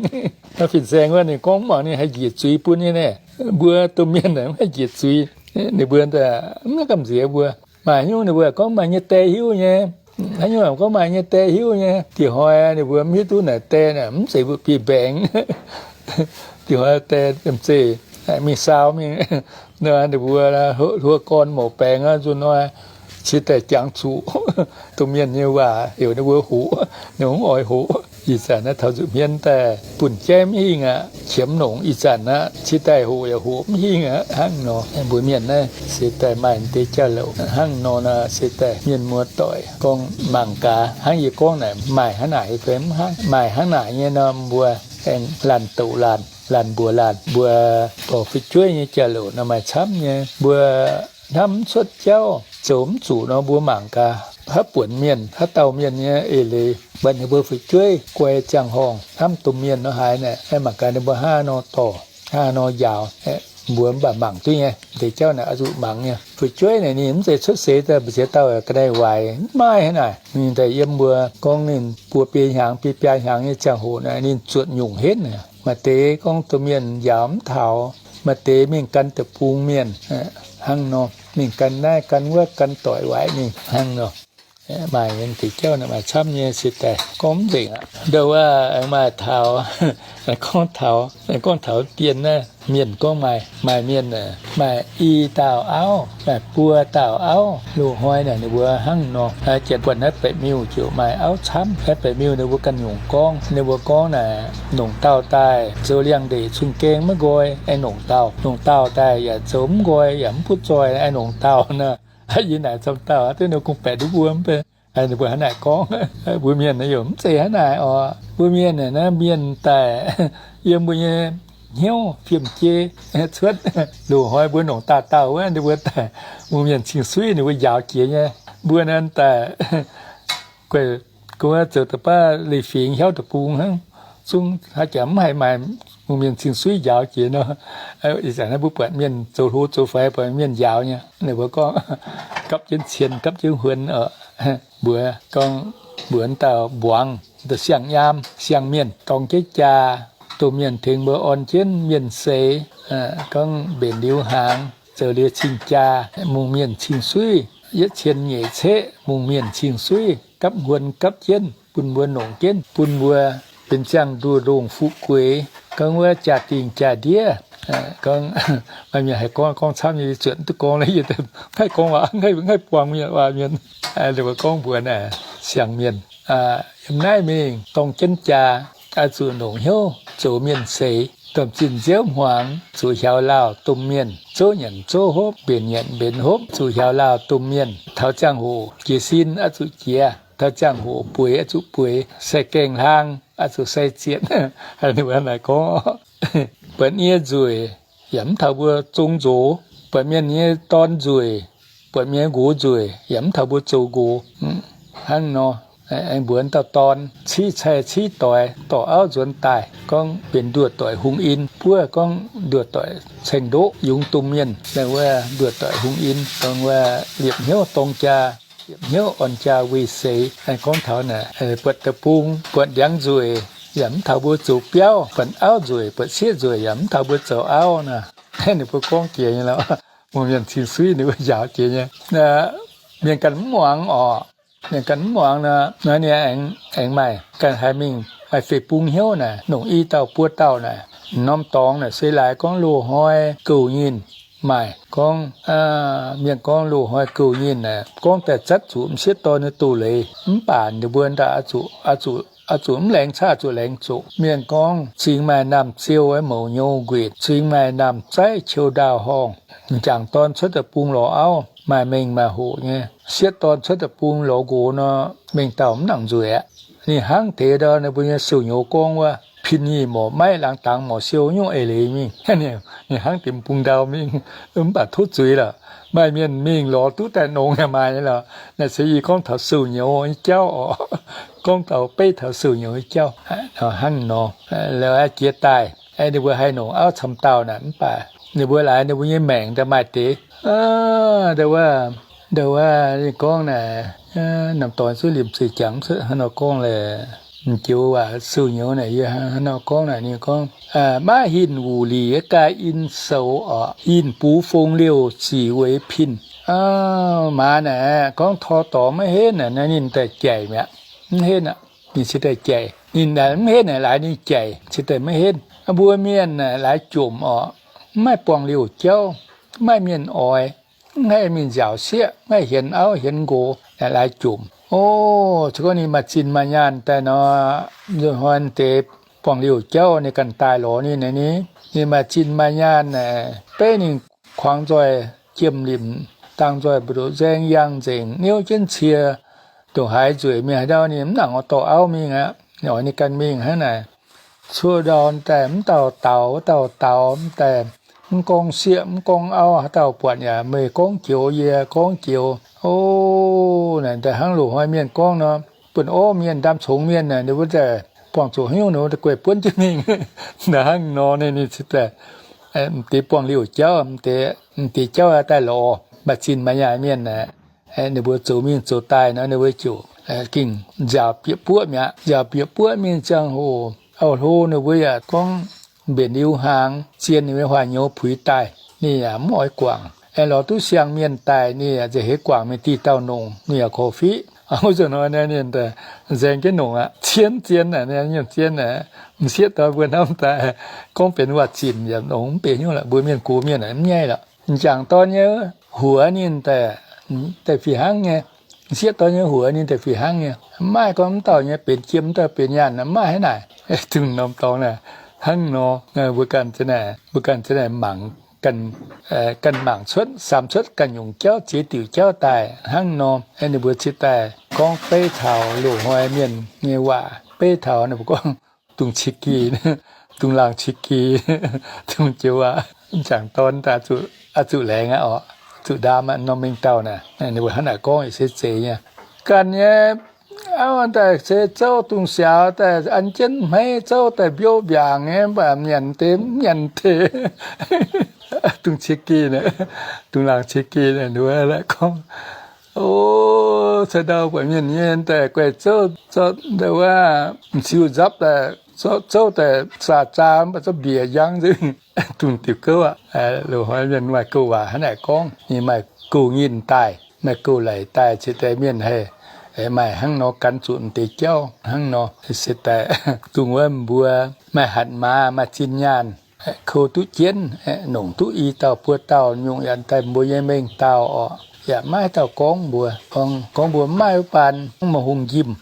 Fin-saeng wuov ninh gorngv mv muangx ninh haih njiec zuiz bun nyei naaic. Mbuo domh mienh mv haih njiec zuiz. Ninh mbuo mv gamh nziex mbuo. Maaih nyungc ninh mbuo gorngv maaih nyei die hiuv nyei. Haaix nyungc gorngv maaih nyei die hiuv nyei. Diex hnoi ninh mbuo mv hiuv duqv naaic die naaic mv zeiz mbuo biei mbaengx. Diex hnoi die mv zeiz mingh saau mingh. Ninh mbuo hluo gorn mouc baengx nzunc hnoi cingx daaih jangx zuqc domh mienh nyei waac heuc ninh mbuo hoqc, ninh mbuo mv oix hoqc. Ih zanc naaiv taux nzutc hmien daaih bunh jaiv mv hingh aqv. Qiemx longc ih zanc aqv, cingx daaih hoqc yaac hoqc mv hingh aqv. Hnangv nor, mbuo mienh naaiv se daaih maaih deix jauv-louc hnangv nor nor, se daaih mienh muoz-doic gorngv mangc gaax. Hnangv yie gorngv naaic, maaih hnangv naaic fai mv hnangv? Maaih hnangv naaic nyei nor, mbuo aengx laanh douc laanh, laanh mbuox laanh. Mbuo dorh fu'jueiv nyei jauv-louc nor maaih camv nyei. Mbuo hnamv mv cuotv jauv, zoux mv zuqc nor, mbuo mangc gaax haaix buonc mienh, haaix dauh mienh nyei eix leiz, mbuox ninh mbuo fu'jueiv guai ziangh horngh hnamv domh mienh nor haaix naaic, mangc gaax ninh mbuo hnangv nor dorh, hnangv nor njaaux. Mbuo mv baac mangc duqv nyei, deix jauv naaic oix zuqc mangc nyei. Fu'jueiv naaic ninh mv zeiz cuotv seix daaih mbu'ziex dauh ga'naaiv waaic, mv maaih hnangv naaic. Ninh daaih yiem mbuo gorngv ninh buo biei hnyangx, biei biaa hnyangx nyei ziangh hoc naaic ninh zuotc nyungc henv. Maaih deix gorngv domh mienh njaaux mv taux, maaih deix mingh gan deic-bung mienh, hnangv nor, mingh gan naaiv gan wuov, gan doic waaic mingh hnangv nor. Maaih deix jauv naaic maaih camv nyei se daaih gorngv mv nzengc aqv. Ndau wuov aengx maaih taux, gorngv taux, gorngv taux dien naaiv, mienh gorngv maaih, maaih mienh maaih i dauh auv, maaih buo dauh auv. Loz-hnoi naaic ninh mbuo hnangv nor, janx buatc naaiv baeqc miuh ziouc maaih auv camv. Naaiv baeqc miuh ninh mbuo ganh nyungc gorngv, ninh mbuo gorngv naaic, nongc dauh daaih zoux liangx-ndeic cun-gaeng maiv nqoi, aengx nongc dauh, nongc dauh daaih yaac zoux mv nqoi yaac mv butv zoih, aengx nongc dauh nor. Yie naaic zomc dauh duqv ninh kungx baeqc duqv mbuo mv bei. Ninh mbuo hnangv naaic gorngv. Mbuo mienh naaiv yaac mv zeiz hnangv naaic oc. Mbuo mienh naaiv mienh daaih yiem mbuo nyei hnyouv fiem-jei cuotv. Loz-hnoi mbuo nongc dauh dauh wuov, ninh mbuo daaih, mbuo mienh cing-suiv ninh mbuo njaaux jiex nyei. Mbuo naaiv daaih guei, gorngv zoux da'baav leiz-fingx hiauv deic-bung hnangv, zungv haaix jaax mv haiz maaih mbuo mienh cing-suiv njaaux jiex nor. Ih zanc naaiv mbuo buatc mienh zoux hlo zoux faix buatc mienh njaaux nyei. Ninh mbuo gorngv gapv jienv cien gapv jienv huon oc. Mbuox gorngv mbuox dauh mbuangz, dauh siang-nyaam siang-mienh dorng jienv jaa, domh mienh tengx mbuo orn jienv mienh seix, gorngv mbenc liuz hnaangx zoux liuz cing-jaa, mungh mienh cing-suiv, yietv cien nyeic ceqv mungh mienh cing-suiv, gapv huon gapv jienv bun mbuo nongc jienv, bun mbuo benx ziangh nduoh ndongh fuqv gueix, gorngv wuov jaa-dingh jaa-ndiev. Gorngv maaih mienh haiz gorngv, gorngv camv nyei, zuotc duqv gorngv, haih gorngv waac, haih buangh mienh waac mienh. Ninh mbuo gorngv mbuox naaic siang-mienh, yiem naaiv mingh dorng jienv jaa, oix zuqc longc hnyouv zoux mienh seix, domh zinh nziouv hmuangx, zuqc hiaaux lauh domh mienh, zouv nyanc zouv hopv, mbenc nyanc mbenc hopv, zuqc hiaaux lauh domh mienh. Taux ziangh hoc jiez sin oix zuqc jiez, taux ziangh hoc bueix oix zuqc bueix, sai gaengh hlang oix zuqc sai zietc. Ninh mbuo naaic gorngv, buatc nie nzueic yaac mv taux mbuo zong nzoz, buatc mienh nyei dorn nzueic, buatc mienh nyei nqox nzueic yaac mv taux mbuo zoux nqox. Hnangv nor, aengx mbuox dauh dorn civ cai civ doix dorh auv nzuonx daaih, gorngv benx nduoh doic hungh in, buov gorngv nduoh doic ceng-ndoqv yungz domh mienh. Wuov nduoh doic hungh in gorngv wuov liepc hnyouv dorng jaa, liepc hnyouv orn jaa weih seix. Aengx gorngv taux naaic, buatc deic-bung buatc ndiangx nzueic yaac mv taux mbuo zoux biauv, buatc auv nzueic buatc sieqv nzueic yaac mv taux mbuo zoux auv nor. Ninh mbuo gorngv jiex nyei lorqc. Mungh mienh cing-suiv ninh mbuo njaaux jiex nyei. Mienh ganh mv muangx orqc. Mienh ganh mv muangx nor, naaiv ninh aengx maaih ganh haiz mingh maaih feix bung hnyouv naaic, nongc i dauh buo dauh naaic, norm dorngx naaic se laaix gorngv loz-hnoi gouv nyinh maaih. Gorngv mienh gorngv loz-hnoi gouv nyinh naaic, gorngv daaih zatv zuqc m'sieqv dorn nyei doz-leiz, mv baac ninh mbuo ndaaih oix zuqc, oix zuqc mv laengz caqv, oix zuqc laengz zoqc. Mienh gorngv cingx maaih naamh ziou mouz nyouz nquetc, cingx maaih naamh zaiv qiou ndaauh horngh. M'jangc dorn cuotv deic-bung lorz auv, maaih mengh maaih hoqc nyei. Sieqv dorn cuotv deic-bung lorz nqox nor, mengh dauh mv nangc nzueic aqv. Ninh hnangv deix ndau ninh mbuo nyei siou-nyouz gorngv wuov, pin nyic morc maiv, laangz dangx morc siou, nyungc eix leiz mingh. Ninh hnangv deix bung ndau mingh, mv baac tov zuiz lorqc. Maaih mienh mingh lorz duqv daaih nongx yaac maaih nyei lorqc. Naaiv se yie gorngv taux siou-nyouz nyei jauv oc. Gorngv taux, beiv taux siou-nyouz nyei jauv hnangv nor. Lorz jiex daaih, ninh mbuo haih nongc auv camv dauh naaic, mv baac ninh mbuo laaix ninh mbuo nyei maengc daaih maaih deix. Ndau wuov, ndau wuov ninh gorngv naaic, norm dorngx zuqc liemh zeih jangx cuotv hnangv nor gorngv leh, m'joux waac siou-nyouz naaic yie hnangv nor gorngv naaic, ninh gorngv, maiv hinc wuc lic gaaih in soux oc, yinh bux fong liouh zic weic pin. Maaz naaic gorngv tor dorngx maiv henv naaic, ninh daaih jaic mi'aqv. Mv henv aqv, ninh cingx daaih jaic. Ninh mv henv naaic laaix ninh jaic, cingx daaih maiv henv. Mbuo mienh naaic laaix jomc oc, mv maaih buangh liouh jauv, mv maaih mienh oix, mv haih mingh nziaauc sieqv, mv haih hienx auv hienx nqox, naaic laaix jomc. O, se gorngv ninh maaih zinh maaih nyaanh daaih nor, nzunc hnoi deix buangh liouh jauv ninh ganh daaih lorz ninh naaic ni. Ninh maaih zinh maaih nyaanh naaic, beiv ninh kuangx nzoih jiem limc, dangh nzoih mbu'ndoqc nzaeng, yangh nzengc, niouv jienv cie, ndongc haaix nzueic mienh haaix ndau ninh mv nangc oix dorh auv mingh aqv. Ninh oix ninh ganh mingh hnangv naaic. Cuotv ndau daaih mv dauh daux, wuov dauh daux, mv daaih mv gorngv sieqv mv gorngv auv, haaix dauh buatc yaac meih gorngv joux yie gorngv joux. O, naaic daaih hnangv loz-hnoi mienh gorngv nor, buonv orv mienh, ndaam congx mienh naaic, ninh mbuo daaih buangh zuqc haaix nyungc ninh mbuo daaih guei buonv jienv mingh. Naaic hnangv nor ninh, ninh cingx daaih m'deix buangh liouh jauv, m'deix jauv daaih lorz maaih zinh maaih nyaanh mienh naaic, ninh mbuo zoux mingh zoux daaih nor ninh mbuo ziouc gengh nziaauc bieqc buoqv mi'aqv. Nziaauc bieqc buoqv mingh ziangh hoc, auv-hlo ninh mbuo yaac gorngv mbenc liuz hnaangx, zien ninh mbuo huaax nyouz puix daaih, ninh yaac mv oix guangc. Aengx lorz duqv siang mienh daaih, ninh yaac nziex heix guangc mingh diuh dauh nongc, ninh yaac korv-fiqv. Wuov zanc hnoi ninh nzaeng jienv nongc aqv, zien zien aqv, ninh zien aqv. M'sieqv dorn mbuo hnamv daaih gorngv benx waac-zinc yaac nongc mv benx hnyouv lorqc. Mbuo mienh gox mienh mv nyaiv lorqc. M'jangc dorn nyei huox ninh daaih, daaih fih hnangv nyei. M'sieqv dorn nyei huox ninh daaih fih hnangv nyei. Mv maaih gorngv mv dauh nyei benx jiem, mv dauh benx nyaanh, mv maaih hnangv naaic. Dongh norm dorngx naaic hnangv nor, mbuo ganh za'naaic, mbuo ganh za'naaic mangc, ganh mangc cuotv, samx cuotv ganh nyungc jauv, ziex diuc jauv daaih hnangv nor. Ninh mbuo cingx daaih gorngv beiv taux loz-hnoi mienh nyei waac, beiv taux ninh mbuo gorngv dungz cie gih, dungz laangh cie gih, dungz joux aac. M'jangc dorn daaih zuqc laengz aqv oc, zuqc ndaam aqv, norm mengh dauh naaic. Ninh mbuo hnangv naaic gorngv se zeiz nyei. Ganh nyei auv daaih se zouv dungz siaaux daaih an jienv hmeiv zouv daaih mbiouv mbiaangc nyei, mv baac nyanc deix mv nyanc deix. Dungz cie gih, dungz laangh cie gih, ninh mbuo gorngv, o, caux ndau buatc mienh nyei daaih guaix zouv, zorqv ndau wuov m'siu nzapv daaih, zouv daaih saa zaa, mv baac zorqv mbiec njang nzengc. Dungz diuc gouv aqv. Loz-hnoi mienh maaih gouv waac hnangv naaic gorngv, ninh maaih gouv nyinh daaih, maaih gouv laic daaih, cingx daaih mienh haih maaih hnangv nor gan zuqc m'deix jauv hnangv nor. Se daaih dongh wuov mbuo maaih hatc maaz, maaih zinh nyaanh, kou duqv jienv, nongc duqv i dauh buo dauh nyungc yaac daaih mbuo nyei mengh dauh oc. Yaac maiv dauh gorngv mbuo, gorngv mbuo mv maaih wuov baan, mv maaih hungh njimv,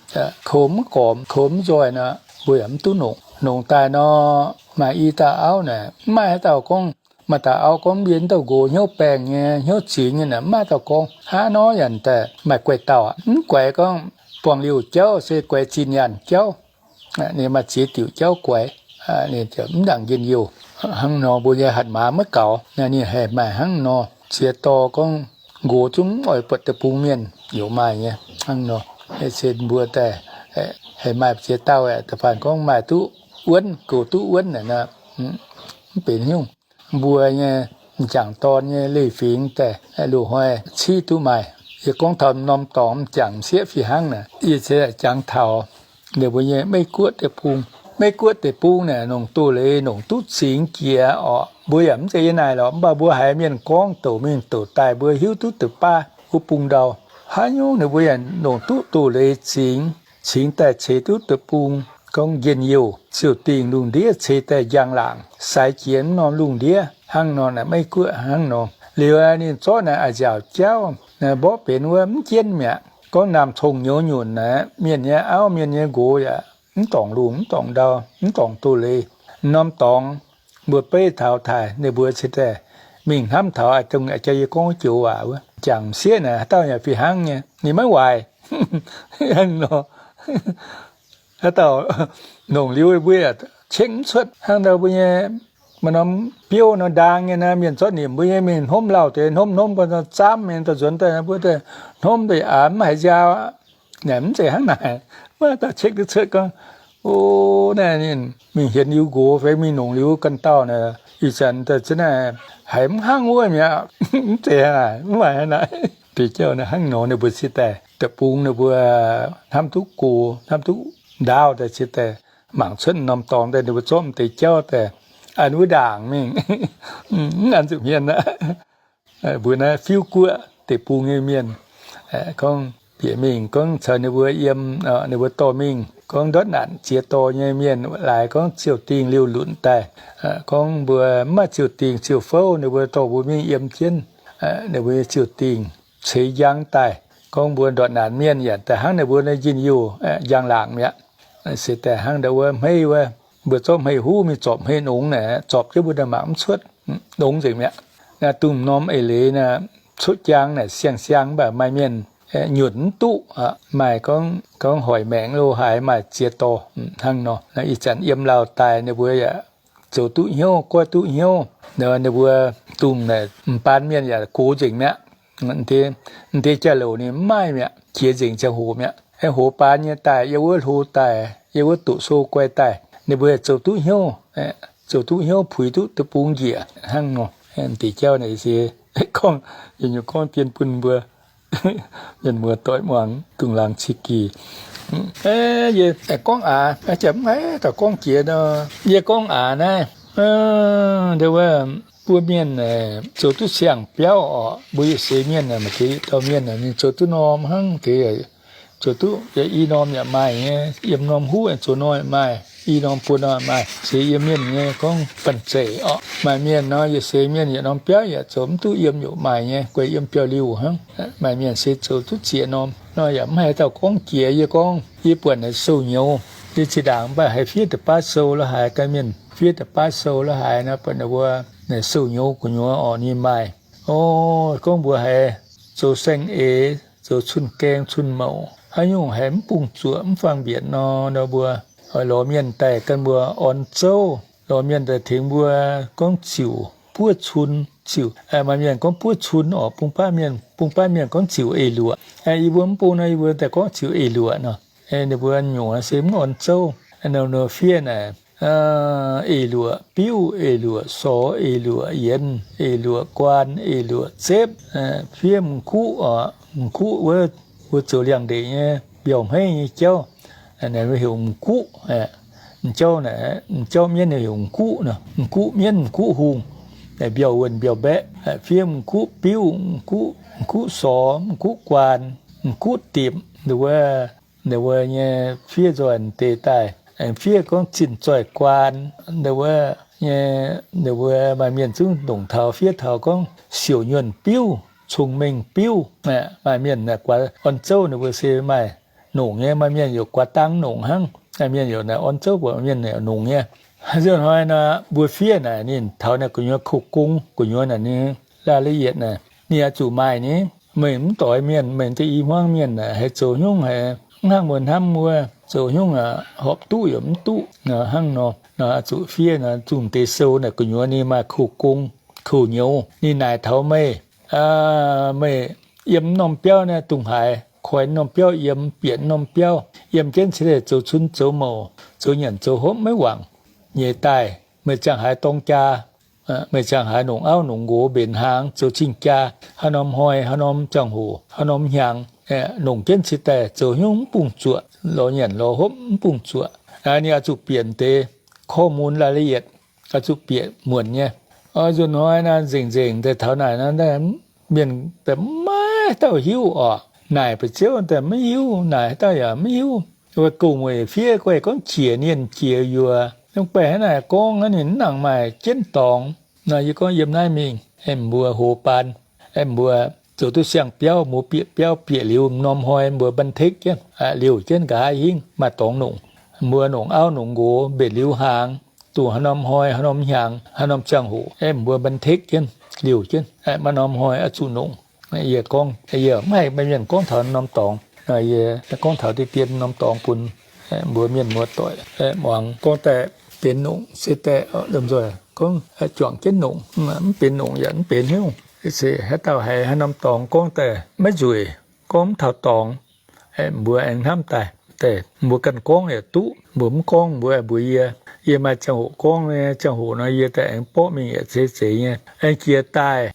kou mv gormx, kou mv nzoih nor, mbuo yaac mv duqv nongc. Nongc daaih nor, maaih i dauh auv naaic, mv maaih haaix dauh gorngv, maaih dauh auv gorngv mv yie dauh nqox hnyouv baengh nyei, hnyouv zingx nyei naaic, mv maaih dauh gorngv. Hnangv nor yaac daaih maaih guaix dauh, mv guaix gorngv buangh liouh jauv, se guaix zinh nyaanh jauv. Ninh maaih ziex diuc jauv guaix, ninh mv nangc njien-youh. Hnangv nor mbuo nyei hatc maaz maiv gaux, ninh haih maaih hnangv nor. Ziex dorh gorngv nqox zungv mv oix buatc deic-bung mienh, yaac maaih nyei hnangv nor. Se mbuo daaih haih maaih ziex dauh aeqv, da'faanh gorngv maaih duqv wuonv, goux duqv wuonv naaic, mv benx nyungc. Mbuo nyei m'jangc dorn nyei leiz-fingx daaih loz-hnoi civ duqv maaih. Yie gorngv taux norm dorngx m'jangc m'sieqv fih hnangv naaic, yie se jangx taux ninh mbuo nyei Meiv-Guoqv deic-bung. Meiv-Guoqv deic-bung naaic nongc doz-leiz nongc duqv cingx jiex orqc. Mbuo yaac mv zeiz yie naaic lorqc, mv baac mbuo haiz mienh gorngv douc mingh douc daaih mbuo hiuv duqv deix baav wuov bung ndau. Haaix nyungc ninh mbuo yaac nongc duqv doz-leiz cingx, cingx daaih ceix duqv deic-bung, gorngv njien-youh, ziouc dingh lungh ndiev ceix daaih njang-laangc, sai jiex mv norm lungh ndiev hnangv nor naaic, Meiv-Guoqv hnangv nor. Liuz ninh zorqv naaic a'nziaauc jauv, mborqv benx wuov mv jienv mi'aqv. Gorngv naamh cong nyouz nyunc naaic, mienh nyei auv, mienh nyei nqox yaac mv dorngc lungh, mv dorngc ndau, mv dorngc doz-leiz. Norm dorngx mbuo beiv taux taaih, ninh mbuo cingx daaih mingh hnamv taux a'jang yie gorngv joux waac wuov, jangx m'sieqv naaic haaix dauh yaac fih hnangv nyei, ninh maiv waaic. Haaix dauh longc liuz mbuo yaac cekv mv cuotv. Hnangv ndau mbuo nyei maaih norm biouv nor, ndaang nyei naaiv, mienh zorqv nimc mbuo nyei mingh hnomv lauh deix, hnomv hnomv bun zaamv mingh daaih nzuonx daaih, mbuo daaih hnomv daaih aav mv haiz nziaaux aqv. Naaic mv zeiz hnangv naaic. Maiv dauh cekv duqv cuotv gorngv, o, naaiv ninh mingh hienx liuz nqox fai mingh longc liuz ganh dauh naaic, ih zanc daaih za'naaiv haiz mv hnangv wuov mi'aqv. Mv zeiz hnangv naaic, mv maaih hnangv naaic. Deix jauv naaiv hnangv nor ninh mbuo cingx daaih deic-bung ninh mbuo hnamv duqv gox, hnamv duqv ndaauv daaih cingx daaih mangc cuotv norm dorngx daaih ninh mbuo zorqv deix jauv daaih an wuov ndaangc mingh, mv an zuqc hmien aqv. Mbuo naaiv fiuv guoqv deic-bung nyei mienh, gorngv bieqc mingh gorngv caux ninh mbuo yiem, ninh mbuo dorh mingh gorngv ndortv naanc ziex dorh nyei mienh laaix gorngv ziouh dingh liuh lunc daaih, gorngv mbuo mv maaih ziouh dingh ziouh fouv, ninh mbuo dorh mbuo mingh yiem jienv ninh mbuo nyei ziouh dingh ceix njang daaih. Gorngv mbuo ndortv naanc mienh yaac daaih hnangv ninh mbuo nyei njien-youh njang-laangc mi'aqv. Se daaih hnangv ndau wuov hmei wuov, mbuo zorqv hmei huv mingh zorpc hmei nongx naaic, zorpc jienv mbuo naaic mangc mv cuotv, nongx nzengc mi'aqv. Naaiv dongh norm eix leiz naaic, cuotv jaang naaic siang-siang mv baac maaih mienh nyunc mv duqv, maaih gorngv hoic maengc lo haaix maaih ziex dorh hnangv nor. Ih zanc yiem lauh daaih ninh mbuo yaac zoux duqv hnyouv, goiv duqv hnyouv. Ninh mbuo dongh naaic m'baan mienh yaac gox nzengc mi'aqv. M'deix jauv-louc ninh mv maaih mi'aqv, jiex nzengc ziangh hoc mi'aqv. Hoz baan nyei daaih, yiem wuov hlo daaih, yiem wuov doqc sou guai daaih, ninh mbuo zoux duqv hnyouv, zoux duqv hnyouv puix duqv deic-bung njiec hnangv nor. M'deix jauv naaic se gorngv, yie nyei gorngv dien bun mbuo mienh muoz doic muangx dungx laangz cih gih. Yie gorngv aax, mv haiz dauh gorngv jiex nor, yie gorngv aax naaiv, ndau wuov, mbuo mienh zoux duqv siang-biauv orqc, mbuo yietc seix mienh maaih deix dauh mienh ninh zoux duqv norm hnangv deix, zoux duqv i norm yaac maaih nyei, yiem norm huv zoux norm yaac maaih, i norm buo norm yaac maaih. Se yiem mienh nyei gorngv banh zeic orqc, maaih mienh nor yietc seix mienh yietc norm biauv yaac zoux mv duqv yiem yaac maaih nyei, guai yiem biauv-liuh hnangv. Maaih mienh se zoux duqv ziex norm nor yaac mv haiz dauh gorngv jiex. Yie gorngv yie buatc naaic sou-nyouz, yie zinh ndaangc mv baac haiz fiev da'baav sou lo haaix, ganh mienh fiev da'baav sou lo haaix nor, buatc ninh mbuo naaic sou-nyouz gu'nyuoz orqc ninh maaih. O, gorngv mbuo haiz zoux saeng-eix, zoux cun-gaeng cun-mouc, haaix nyungc haiz mv bungx zuoqc mv fangx mbienc nor, nor mbuo oix lorz mienh daaih gan mbuo orn zouv, lorz mienh daaih tengx mbuo gorngv ziux buov cun, ziux, maaih mienh gorngv buov cun orqc, bung baav mienh, bung baav mienh gorngv ziux eix-luoqc. Yie mbuo mv bung nor yie mbuo daaih gorngv ziux eix-luoqc nor. Ninh mbuo nyungc se mv orn zouv. Ninh fiev naaic, eix-luoqc biuv, eix-luoqc sorx, eix-luoqc yienx, eix-luoqc guaan, eix-luoqc zepv, fiev m'guqv orqc, m'guqv wuov, wuov zoux liangx-ndeic nyei mbiauh hmeiv nyei jauv, heuc m'guqv. M'jauv naaic, m'jauv mienv heuc m'guqv nor, m'guqv mienv, m'guqv hungh, mbiauh wuonh mbiauh mbaeqv, fiev m'guqv biuv, m'guqv sorx, m'guqv guaan, m'guqv dimc, ninh wuov, ninh wuov nyei fiev nzoih deix daaih, fiev gorngv zinh zoih guaan, ninh wuov nyei, ninh wuov maaih mienh zungv ndongc taux fiev taux gorngv siouc nyuonh biuv, cong-mengh biuv. Maaih mienh naaic guaax orn zouv ninh mbuo se maaih nongc nyei, maaih mienh yaac guaax dang nongc hnangv. Maaih mienh yaac naaic orn zouv buatc mienh naaic nongc nyei. Nzunc hnoi naaic mbuo fiev naaic ninh taux naaic gu'nyuoz koux gong gu'nyuoz naaic ninh รายละเอียด naaic ninh oix zuqc maaih ni. Meih mv doix mienh, meih deix i hmuangv mienh naaic haiz zoux nyungc haiz mv hnangv mbuo hnamv wuov, zoux nyungc horpc duqv yaac mv duqv hnangv nor. Oix zuqc fiev naaic zungv deix sou naaic gu'nyuoz ninh maaih koux gong, koux nyouz. Ninh naaic taux meih, meih yiem norm biauv naaiv dungx haaix, koi norm biauv yiem, bieqc norm biauv yiem jienv cingx daaih zoux cun zoux mouc, zoux nyanc zoux hopv maiv wangc nyei daaih, meih ziangh haaix dorng jaa, meih ziangh haaix nongc auv nongc nqox mbenc hnaangx zoux cing-jaa, haaix norm hnoi, haav norm ziangh hoc, haav norm hnyangx, nongc jienv cingx daaih zoux nyungc mv bungx zuoqc, lorz nyanc lorz hopv mv bungx zuoqc. Ninh oix zuqc bieqc deix ข้อมูลรายละเอียด, oix zuqc bieqc muonc nyei. Nzunc hnoi naaiv nzengc nzengc daaih taux naaic naaiv, mienh daaih maiv dauh hiuv orqc. Naaic ba'ziouv daaih maiv hiuv, naaic haaix dauh yaac maiv hiuv. Wuov gouv mueic fiev guai gorngv jiex nienh jiex yuoz, mv baac hnangv naaic gorngv hnangv ninh mv nangc maaih jienv dorngx. Nor yie gorngv yiem naaiv mingh, mbuo hoz baan, mbuo zoux duqv siang-biauv, mbuo bieqc biauv bieqc liuz m'norm hnoi mbuo บันทึก jienv, liouh jienv nqa'haav hingv maaih dorngx nongc. Mbuo nongc auv nongc nqox mbenc liuz hnaangx, dongh haaix norm hnoi, haaix norm hnyangx, haaix norm ziangh hoc, mbuo บันทึก jienv. liouh jienv, maaih norm hnoi oix zuqc nongc. Yie gorngv, yie mv haih maiv mienh gorngv taux norm dorngx. Yie gorngv taux deix dien norm dorngx bun mbuo mienh muoz-doic muangx. Gorngv daaih benx nongc se daaih lomh nzoih gorngv juangc jienv nongc, mv benx nongc yaac mv benx hnyouv. Se haaix dauh haiz haaix norm dorngx gorngv daaih maiv nzueic, gorngv mv taux dorngx, mbuo aengx hnamv daaih. Daaih mbuo ganh gorngv yaac duqv, mbuo mv gorngv mbuo aengx mbuox yie. Yie maaih ziangh hoc gorngv nyei, ziangh hoc nor yie daaih aengx borqv mingh yaac zeiz zeiz nyei, aengx jiex daaih.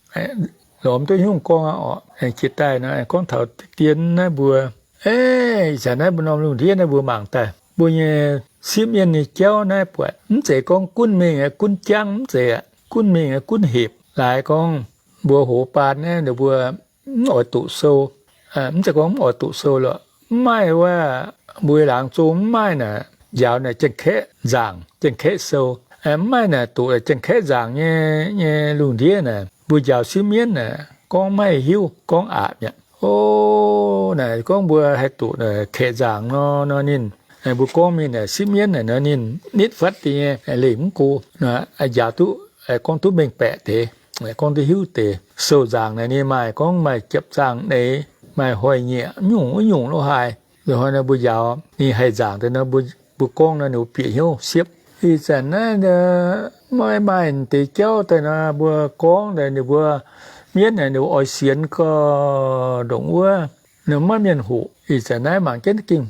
Lorz mv duqv nyungc gorngv aqv orqc. Aengx jiex daaih nor aengx gorngv taux dien naaiv mbuo, ih zanc naaiv mbuo norm lungh ndiev naaiv mbuo mangc daaih, mbuo nyei sipv mienv nyei jauv naaiv buatc mv zeiz gorngv gunv mingh gunv jangv, mv zeiz aqv, gunv mingh gunv hepc. Laaix gorngv mbuo hoz baan naaiv ninh mbuo mv oix doqc sou, mv zeiz gorngv mv oix doqc sou lorqc, mv maaih wuov, mbuo laangz zong mv maaih naaic njaaux naaic janx-kaeqv nzaangc, janx-kaeqv sou. Mv maaih naaic doqc janx-kaeqv nzaangc nyei, nyei lungh ndiev naaic, mbuo njaaux sipv mienv naaic gorngv maiv hiuv, gorngv aqc mi'aqv. O, naaic gorngv mbuo haih doqc naaic kaeqv nzaangc nor, nor ninh, mbuo gorngv mingh naaic sipv mienv naaic nor ninh nitv fatv deix nyei, leih mv go, njaaux duqv, gorngv duqv mengh baeqc deix, gorngv duqv hiuv deix. Sou nzaangc naaic ninh maaih gorngv maaih japv zaangh neix, maaih hoic-nyieqc, mv nyungc, mv nyungc lo haaix. Loz-hnoi nor mbuo njaaux ninh haih nzaangc deix nor, mbuo gorngv nor ninh mbuo bieqc hnyouv siepv. Ih zanc naaiv maiv maaih deix jauv daaih nor mbuo gorngv daaih ninh mbuo mienv naaic ninh mbuo oix sienx gau ndongc wuov, ninh maiv mienh hoqc. Ih zanc naaiv mangc jienv gengh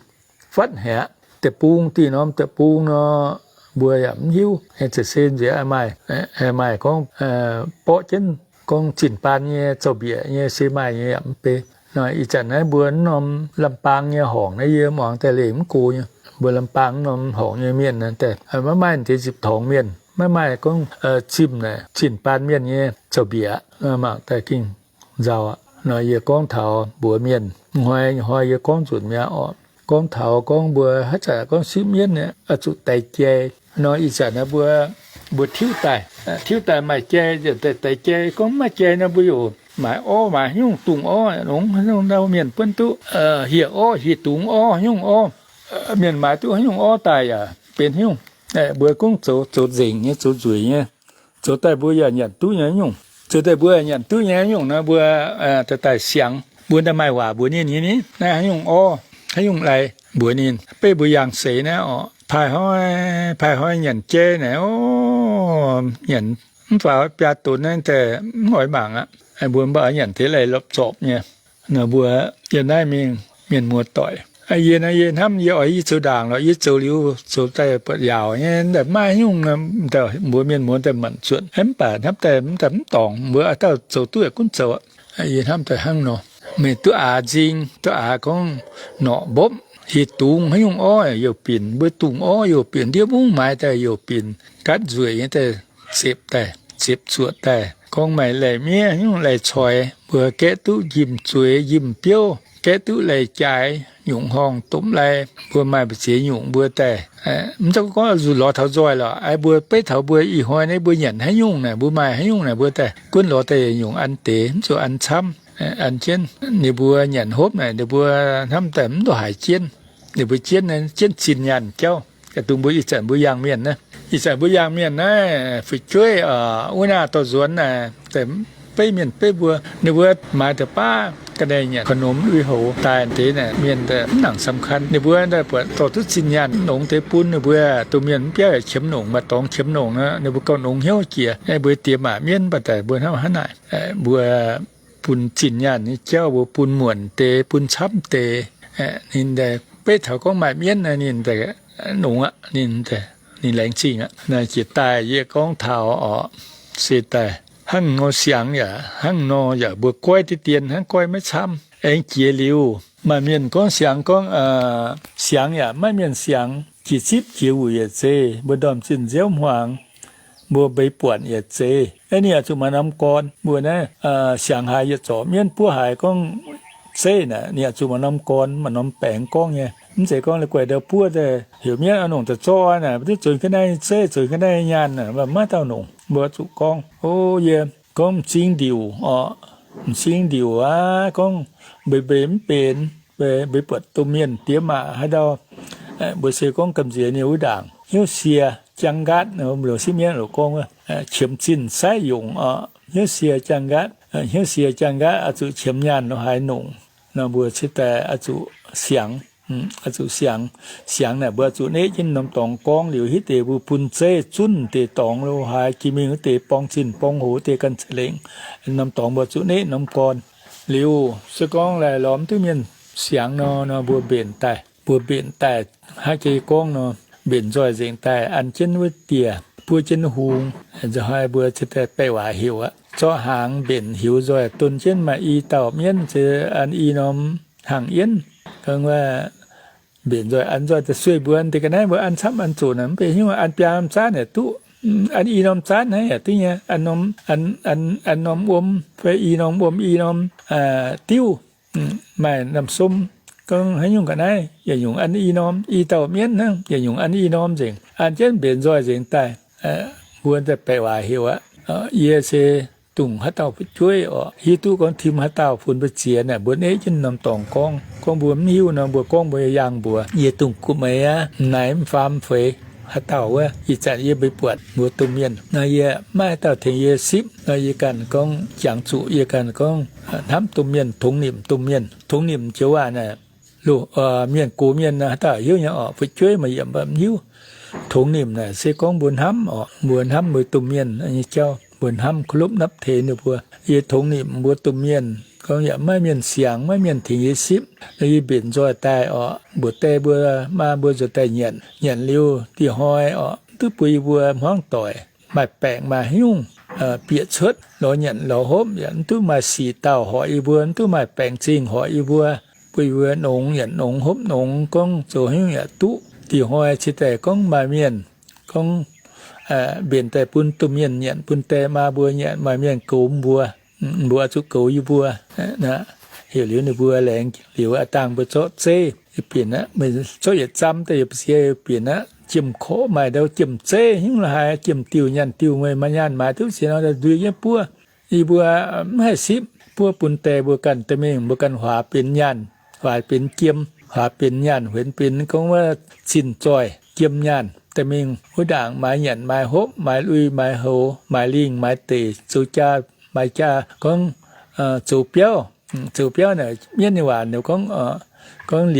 fatv haic aqv. Deic-bung, diuh norm deic-bung nor, mbuo yaac mv hiuv. Za'gengh nziex maaih, maaih gorngv borqv jienv gorngv zinh baan nyei, zouv-mbiec nyei, se maaih nyei yaac mv bei. Nor ih zanc naaiv mbuo norm Lambaang nyei horngc naaiv yie muangx daaih leih mv go nyei. Mbuo Lambaang norm horngc nyei mienh daaih maiv maaih deix nzipc torngx mienh, maiv maaih gorngv zinh naaic zinh baan mienh nyei zouv-mbiec. Mangc daaih gengh nzauh aqv. Nor yie gorngv taux mbuox mienh, hnoi, hnoi yie gorngv nzunc mi'aqv orqc. Gorngv taux gorngv mbuo haaix zanc gorngv sipv mienv naaic oix zuqc daix jai. Nor ih zanc naaiv mbuo, mbuo tiuv daaih, tiuv daaih maaih jai, daix jai. Gorngv mv maaih jai nor mbuo yaac maaiz orv, maaiz haaix nyungc dungz orv, longx haaix nyungc ndau mienh buonv duqv, hieh orv, hieh dungz orv, haaix nyungc orv, mienh maaiz duqv haaix nyungc orv daaih yaac benx haaix nyungc. Mbuo gorngv zoux, zoux nzengc nyei, zoux nzueic nyei, zoux daaih mbuo yaac nyanc duqv nyei haaix nyungc. Zoux daaih mbuo yaac nyanc duqv nyei haaix nyungc nor mbuo daaih siangx. Mbuo daaih maaih waac mbuox ninh nyei ni, naaiv haaix nyungc orv, haaix nyungc lai, mbuox ninh. Beiv mbuo yangh seix naaiv orqc, paaiv hnoi, paaiv hnoi nyanc jai naaic, o, nyanc mv faaux biaa donx naaiv daaih mv oix mangc aqv. Mbuo mv baac nyanc deix lai lopc zorpc nyei. Nor mbuo yiem naaiv mingh, mienh muoz-doic, yie naaiv yie hnamv yie oix yie zoux ndaangc lorqc, yie zoux liuz zoux daaih buatc yaauc nyei, daaih maiv haaix nyungc, mbuo mienh muoz daaih manc zuotc, mv baac hnamv daaih mv dorngc, mbuo dauh zoux duqv yaac gunv zoux. Yie hnamv daaih hnangv nor, meih duqv aax nzing, duqv aax gorngv norqc mbopv, hieh dungz haaix nyungc orv youh binc, mbuo dungz orv youh binc, ndiev mungv maaiz daaih youh binc, gaatv nzueic nyei daaih zepc daaih, zepc zuoqc daaih. Gorngv maaih lai-miev haaix nyungc lai-coix, mbuo gaeqv duqv njimv-zueiz njimv-biouv, gaeqv duqv lai-jaaix, nyungc horngh domh lai, mbuo maaih mbu'ziex nyungc mbuo daaih, mv zeiz gorngv zuqc lorz taux nzoih lorqc. Mbuo beiv taux mbuo ih hnoi naaiv mbuo nyanc haaix nyungc naaic, mbuo maaih haaix nyungc naaic, mbuo daaih gunv lorz daaih nyungc an deix, mv zuqc an camv, an jienv. Ninh mbuo nyanc hopv naaic, ninh mbuo hnamv daaih mv ndongc haaix jienv. Ninh mbuo jienv, jienv zinh nyaanh jauv. Dongh mbuo ih zanc mbuo yangh mienh naaiv, ih zanc mbuo yangh mienh naaiv, fu'jueiv, wuov naaiv dorh nzuonx naaic, beiv mienh beiv mbuo, ninh mbuo maaiz deix baav ga'naaiv nyanc ขนม lui-houx daaih deix naaic, mienh mv nangc สำคัญ. Ninh mbuo daaih buatc dorh duqv zinh nyaanh nongx deix bun ninh mbuo, dongh mienh mv biauv yaac qiemx nongc, maaih dorngx qiemx nongc nor, ninh mbuo gauh nongx hnyouv jiex. Mbuo diex maac mienv baac daaih mbuo hnamv hnangv naaic, mbuo bun zinh nyaanh nyei jauv mbuo bun muonc deix, bun camv deix. Ninh beiv taux gorngv maaih mienv naaic ninh nongx aqv, ninh, ninh laengz zingh aqv. Naaiv jiex daaih yie gorngv taux orqc, se daaih hnangv nor siangx yaac, hnangv nor yaac mbuo goiv deix dien hnangv goiv maiv camv. Aengx jiex liuz, maaih mienh gorngv siangx gorngv, siangx yaac maiv mienh siangx, jiex zipv jiex wuic yaac zeiz, mbuo ndorm zinh nziouv hmuangx, mbuo mbeix buonc yaac zeiz. Aeqv, ninh oix zuqc maaih norm gorn mbuo naaiv, siangx haaix yietc zorc mienv buov haaix gorngv zeiv naaic, ninh oix zuqc maaih norm gorn, maaih norm baengx gorngv nyei. Mv zeiz gorngv la'guaih ndau buov daaih heuc mienv oix nongc daaih zorqv naaic, mv duqv zoux ga'naaiv zeiv, zoux ga'naaiv nyaanh, maiv dauh nongc. Mbuo zuqc gorngv, o, yie gorngv m'zing ndiuc orqc, m'zing ndiuc aqv, gorngv mbeix mbeix mv benx, mbeix buatc domh mienh diex maac haaix ndau, mbuo se gorngv gamh nziex ninh wuov ndaangc hnyouv sie, jangv nqaatv, mbuo sipv mienv oix gorngv wuov, qiemx zinh saiv yongc orqc, hnyouv sie jangx nqaatv, hnyouv sie jangx nqaatv oix zuqc qiemx nyaanh lorz haaix nongc nor, mbuo cingx daaih oix zuqc siangx, oix zuqc siangx. Siangx naaic mbuo oix zuqc neqv jienv norm dorngx gorngv liuz, hitv deix mbuo bun zeiv zunv deix dorngx lorz haaix, jiex mingh wuov deix borngz zinh borngz hoc deix ganh za'lengc. Norm dorngx mbuo zuqc neqv norm gorn. Liuz se gorngv laih lorz mv duqv mienh siangx nor, nor mbuo mbenc daaih, mbuo mbenc daaih hnangv jiex gorngv nor, mbenc nzoih nzengc daaih an jienv wuov dieh, buov jienv hungh, nzauh hnoi mbuo cingx daaih baeqc waac heuc aqv. Zorqv hnaangx mbenc hiuv nzoih don jienv maaih i dauh mienv se an i norm hnaangx yienv. Gorngv wuov mbenc nzoih an nzoih da'sueih mbuo deix ga'naaiv mbuo an camv an zoqc naaic mv benx hnyouv, an biaa norm zaanv yaac duqv, an i norm zaanv naaiv yaac duqv nyei, an norm wuom fai i norm wuom i norm diuv, maaih norm sum, gorngv haaix nyungc ga'naaiv yietc nyungc an i norm, i dauh mienv hnangv yietc nyungc an i norm nzengc, an jienv mbenc nzoih nzengc daaih. Mbuo daaih baeqc waac heuc aqv. Yie se dungh haaix dauh fu'jueiv orqc, hiuv duqv gorngv tim haaix dauh funx mbu'ziex naaic mbuo neqv jienv norm dorngx gorngv. Gorngv mbuo mv hiuv nor mbuo gorngv mbuo yangh mbuox, yie dungh gu'meix aqv, m'naaic m'faam m'feix haaix dauh wuov, ih zanc yie mbuo buatc mbuo domh mienh nor yie maiv haaix dauh tengx yie sipv nor yie ganh gorngv jangx zuqc, yie ganh gorngv hnamv domh mienh, tongx nimc domh mienh. Tongx nimc joux waac naaic, loz, mienh gox mienh haaix dauh hiuv nyei orqc, fu'jueiv maaih yiemc mv hiuv. Tongx nimc naaic se gorngv mbuo hnamv orqc, mbuo hnamv mbuo domh mienh nyei jauv, mbuo hnamv เคารพนับถือ ninh mbuo. Yie tongx nimc mbuo domh mienh, gorngv yaac maiv mienh siangx, maiv mienh tengx yie sipv. Nor yie mbenc nzoih daaih orqc, mbuox die mbuo maa mbuo nzuonx daaih nyanc, nyanc liuz dieh hnoi orqc, mv duqv bun yie mbuo hmuangv doic, maaih baengc maaih haaix nyungc bieqc cuotv lorz nyanc lorz hopv, yaac mv duqv maaih sic dauh horpc yie mbuo, mv duqv maaih baengc zingh horpc yie mbuo, bun yie mbuo nongx nyanc nongx hopv nongx, gorngv zoux haaix nyungc yaac duqv. Dieh hnoi cingx daaih gorngv maaih mienh gorngv mbenc daaih bun domh mienh nyanc, bun die maa mbuo nyanc, maaih mienh goux mbuo, mbuo oix zuqc goux yie mbuo. Heuc liuz ninh mbuo laengz liuz, aa, dangh mbuo zorqv zeiv, yie binc aqv, zorqv yietc zamv daaih yie mbuo siev, yie binc aqv, jiem-korqv maaih ndau jiem-zeiv hnyouv la'haaix, jiem-diuh nyaanh diuh, meih maaih nyaanh maaiz duqv sienx nor ndui jienv buov. Yie mbuo mv haih sipv, buov bun die mbuo ganh, die mingh mbuo ganh huaax benx nyaanh, huaax benx jiem, huaax benx nyaanh, huenx benx gorngv wuov zinh zoih jiem nyaanh. Die mingh wuov ndaangc maaiz nyanc maaiz hopv, maaiz lui maaiz houx, maaiz lingh maaiz deic, zoux jaa maaiz jaa, gorngv zoux biauv. Zoux biauv naaic mienv nyei waac gorngv, gorngv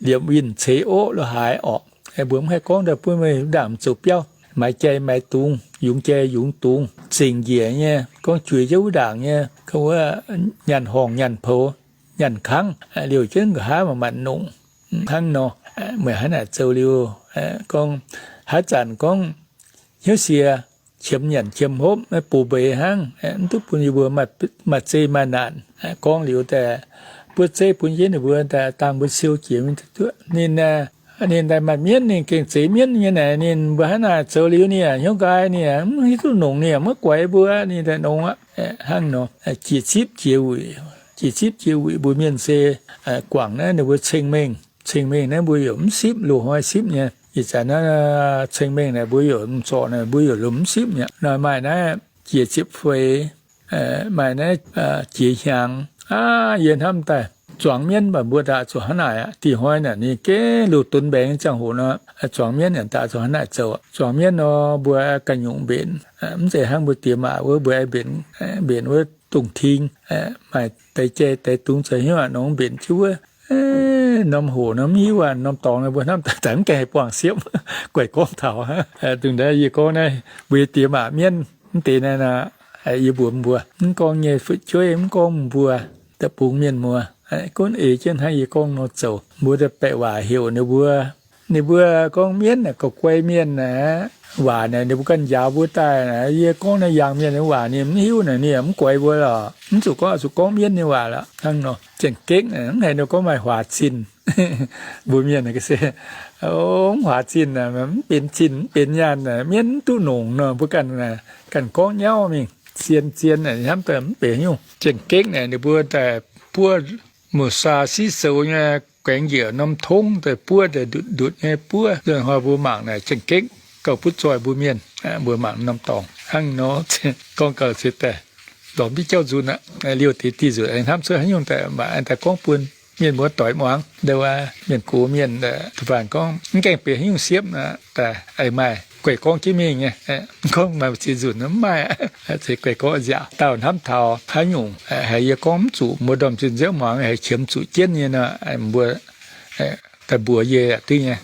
liepc winh ceix oqv la'haaix orqc. Mbuo mv haih gorngv daaih bun meih wuov ndaangc zoux biauv, maaiz jai maaiz dungz, yungz jai yungz dungz, zengc njiec nyei, gorngv juix jienv wuov ndaangc nyei, gorngv wuov nyaanh horngc nyaanh poux, nyaanh kangv, liouh jienv nqa'haav manc-manc nongc. Hnangv nor, meih hnangv naaic zoux liuz, gorngv haaix zanc gorngv hnyouv sie, qiemx nyanc qiemx hopv, maiv bun mbeix hnangv, mv duqv bun yie mbuo maaih zei maaih naanc. Gorngv liuz daaih, buov zeiv bun jienv ninh mbuo daaih, dangh mbuo siou jiex mingh duqv. Ninh, ninh daaih maaih mienv, ninh gengh zeiz mienv nyei naaic, ninh mbuo hnangv naaic zoux liuz, ninh yaac hnyouv nqaai, ninh yaac mv hiuv duqv nongc, ninh yaac maiv guaix mbuo, ninh daaih nongx aqv. Hnangv nor, jiex cipv jiex wuic, jiex cipv jiex wuic mbuo mienh se guangc naaiv ninh mbuo ceng-mengh. Ceng-mengh naaiv mbuo yaac mv sipv, loz-hnoi sipv nyei. Ih zanc naaiv ceng-mengh naaic mbuo yaac mv zorc naaic, mbuo yaac lomh mv sipv mi'aqv. Naaiv maaih naaiv jiex ciepv feix, maaih naaiv jiex hnyangx. Aav, yie hnamv daaih zuangx mienv mv baac mbuo daaih zuqc hnangv naaic aqv. Dih hnoi naaic ninh gengh loz-donx mbaengx ziangh hoc nor, zuangx mienv yaac daaih zuqc hnangv naaic zoux. Zuangx mienv nor mbuo ganh nyungc mbenc, mv zeiz hnangv mbuo diex maac wuov mbuo mbenc, mbenc wuov dongh ting, maaih deix jai deix dungz zoux hnyouv nongx mbenc jienv wuov. Norm hoc nor mv hiuv aqv, norm dorngx nor mbuo hnamv daaih mv gaengh haih buangh siepv. Guaih gorngv taux, dongh naaiv yie gorngv naaiv, mbuo nyei diex maac mienv mv deix naaiv nor, yie mbuox mbuo, mv gorngv nyei fu'jueiv, mv gorngv mbuo deic-bung mienh muoz, gunv eix jienv hnangv yie gorngv nor zoux. Mbuo daaih baeqc waac heuc ninh mbuo, ninh mbuo gorngv mienv aeqv, guai mienh aeqv, waac naaic ninh mbuo ganh njaaux mbuo daaih. Yie gorngv naaiv yangh mienh nyei waac ninh mv hiuv naaic, ninh yaac mv guaix mbuo lorqc. Mv zuqc gorngv, zuqc gorngv mienv nyei waac lorqc. Hnangv nor, zengc gekv naaic mv haiz ninh gorngv maaih huaax zinh. Mbuo mienh se mv huaax zinh, mv benx zinh mv benx nyaanh, mienv mv duqv nongc nor, mbuo ganh, ganh gorngv nyauv mingh, zien zien naaic hnamv daaih mv benx nyungc. Zengc gekv naaic ninh mbuo daaih buov muoz-saa siqv soux nyei, guaengx njiec norm tongv daaih buov daaih ndutc ndutc nyei buov. Ih hnoi mbuo mangc naaic zengc gekv gauh butv zoih mbuo mienh. Mbuo mangc norm dorngx hnangv nor, gorngv gauh se daaih lorz mv diuh jauv nzunc aqv. Liouh deix diuh nzunc hnamv cuotv haaix nyungc daaih maaih daaih gorngv bun mienh muoz doic muangx. Ndau wuov mienh gox mienh da'faanh gorngv mv gaengh benx haaix nyungc siepv aqv, daaih aengx maaih gueic gorngv jienv mingh nyei. Gorngv maaih ziex nzunc mv maaih, se gueic gorngv nziaauc. Dauh hnamv taux haaix nyungc haiz yie gorngv mv zuqc, mbuo ndorm zinh nziouv muangx haiz qiemx zuqc jienv nyei nor, mbuo daaih mbuox yie yaac duqv nyei.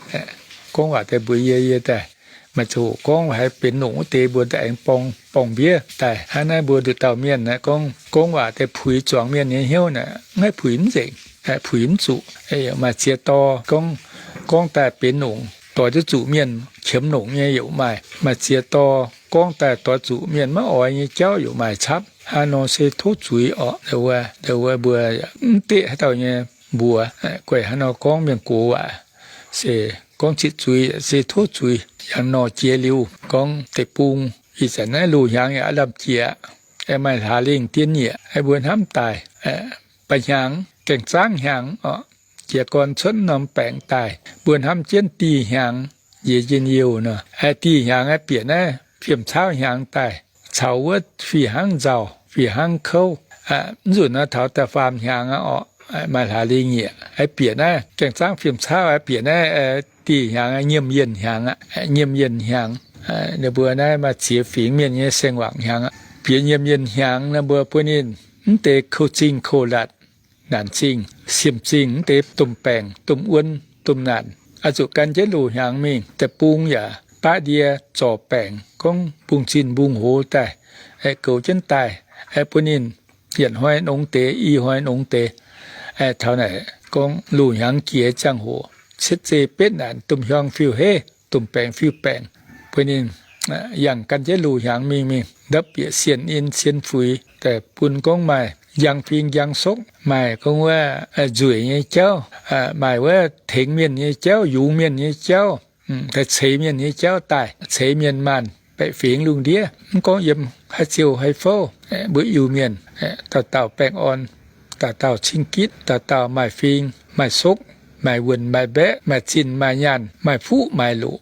Gorngv waac daaih mbuox yie, yie daaih maaih ziangh hoc gorngv haiz benx longc wuov deix mbuo daaih aengx borng, borng-mbiev daaih. Hnangv naaiv mbuo nduqc dauh mienh naaiv gorngv, gorngv waac daaih puix zuangx mienh nyei hnyouv naaic, mv haih puix mv nzengc, puix mv zuqc. Maaih ziex dorh gorngv, gorngv daaih benx longc doix duqv zuqc mienh, qiemx longc nyei yaac maaih. Maaih ziex dorh gorngv daaih doix zuqc mienh maiv oix nyei jauv yaac maaih camv. Hnangv nor se tov zuiz orqc. Wuov mbuo mv deqv haaix dauh nyei mbuox, gueic haaix nor gorngv mienh gox waac se gorngv zitc zuiz se tov zuiz. Yangh nor jiex liuz gorngv deic-bung ih zanc naaiv loz-hnyangx yaac lamh jiex, maaih hlaax lingh dien nyieqc, mbuo hnamv daaih ba'hnyangx gaengh zaangv hnyangx orqc, jiez gorn cuotv norm baengc daaih, mbuo hnamv jienv dih hnyangx njiec njien-youh nor. Dih hnyangx aeqv, bieqc naaiv fiem-caauv hnyangx daaih caux wuov fih hnangv nzauh, fih hnangv kouv. Mv nzunc nor taux da'faam hnyangx aqv orqc, maaih hlaax lingh nyieqc, aeqv, bieqc naaiv gaengh zaangv fiem-caauv aeqv, bieqc naaiv dih hnyangx nyiemh yienh hnyangx aqv, nyiemh yienh hnyangx. Ninh mbuo naaiv maaih ziex fingx mienh nyei saeng-wangc hnyangx aqv. Bieqc nyiemh yienh hnyangx nor mbuo bun ninh mv deix kouv-zingh kouv-latc, naanc zingh, siemv zingh, mv deix domh baengc, domh wuon, domh naanc, oix zuqc gan jienv loz-hnyangx mingh. Deic-bung yaac baqv ndie zorc baengc, gorngv mbungv zinh mbungv hoz daaih, goux jienv daaih, bun ninh yietc hnoi nongx deix, i hnoi nongx deix. Taux naaic gorngv loz-hnyangx jiex ziangh hoc, cietv zei betv naanc, domh hiuang fiuv-heiv, domh baengc fiuv-baengc, bun ninh yangh gan jienv loz-hnyangx mingh, mingh ndapv bieqc sienh in sienh fuix daaih bun gorngv maaih njang fing njang sokv, maaih gorngv wuov nzueic nyei jauv, maaih wuov tengx mienh nyei jauv, yungz mienh nyei jauv, daaih ceix mienh nyei jauv daaih, ceix mienh maanh baeqc fingx lungh ndiev. Mv gorngv yiem haaix ziouh haaix fouv, mbuo Iu-Mienh dauh dauh baengh orn, dauh dauh cing-gitv, dauh dauh maaih fing maaih sokv, maaih wuonh maaih mbaeqv, maaih zinh maaih nyaanh, maaih fuqv maaih loqc,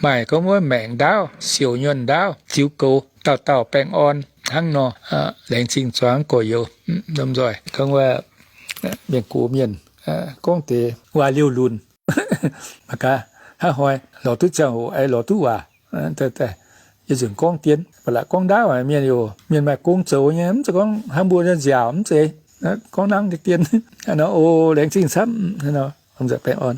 maaih gorngv wuov maengc ndaauv, siouc nyuonh ndaauv, ziux goux, dauh dauh baengh orn hnangv nor. Laengz zingh zuangx gorx-youz, lomh nzoih gorngv wuov mienh gox mienh gorngv deix waac-liuh lunc. Mangc gaax, hnangv hnoi lorz duqv ziangh hoc, aengx lorz duqv waac. Yietc nzunc gorngv dien, ba'laqc gorngv ndaauv mienh, mienh maaih gong zoux nyei, mv zeiz gorngv hnangv mbuo nziaauc mv zeiz. Gorngv hnangv dien, o, laengz zingh camv. Baengh orn.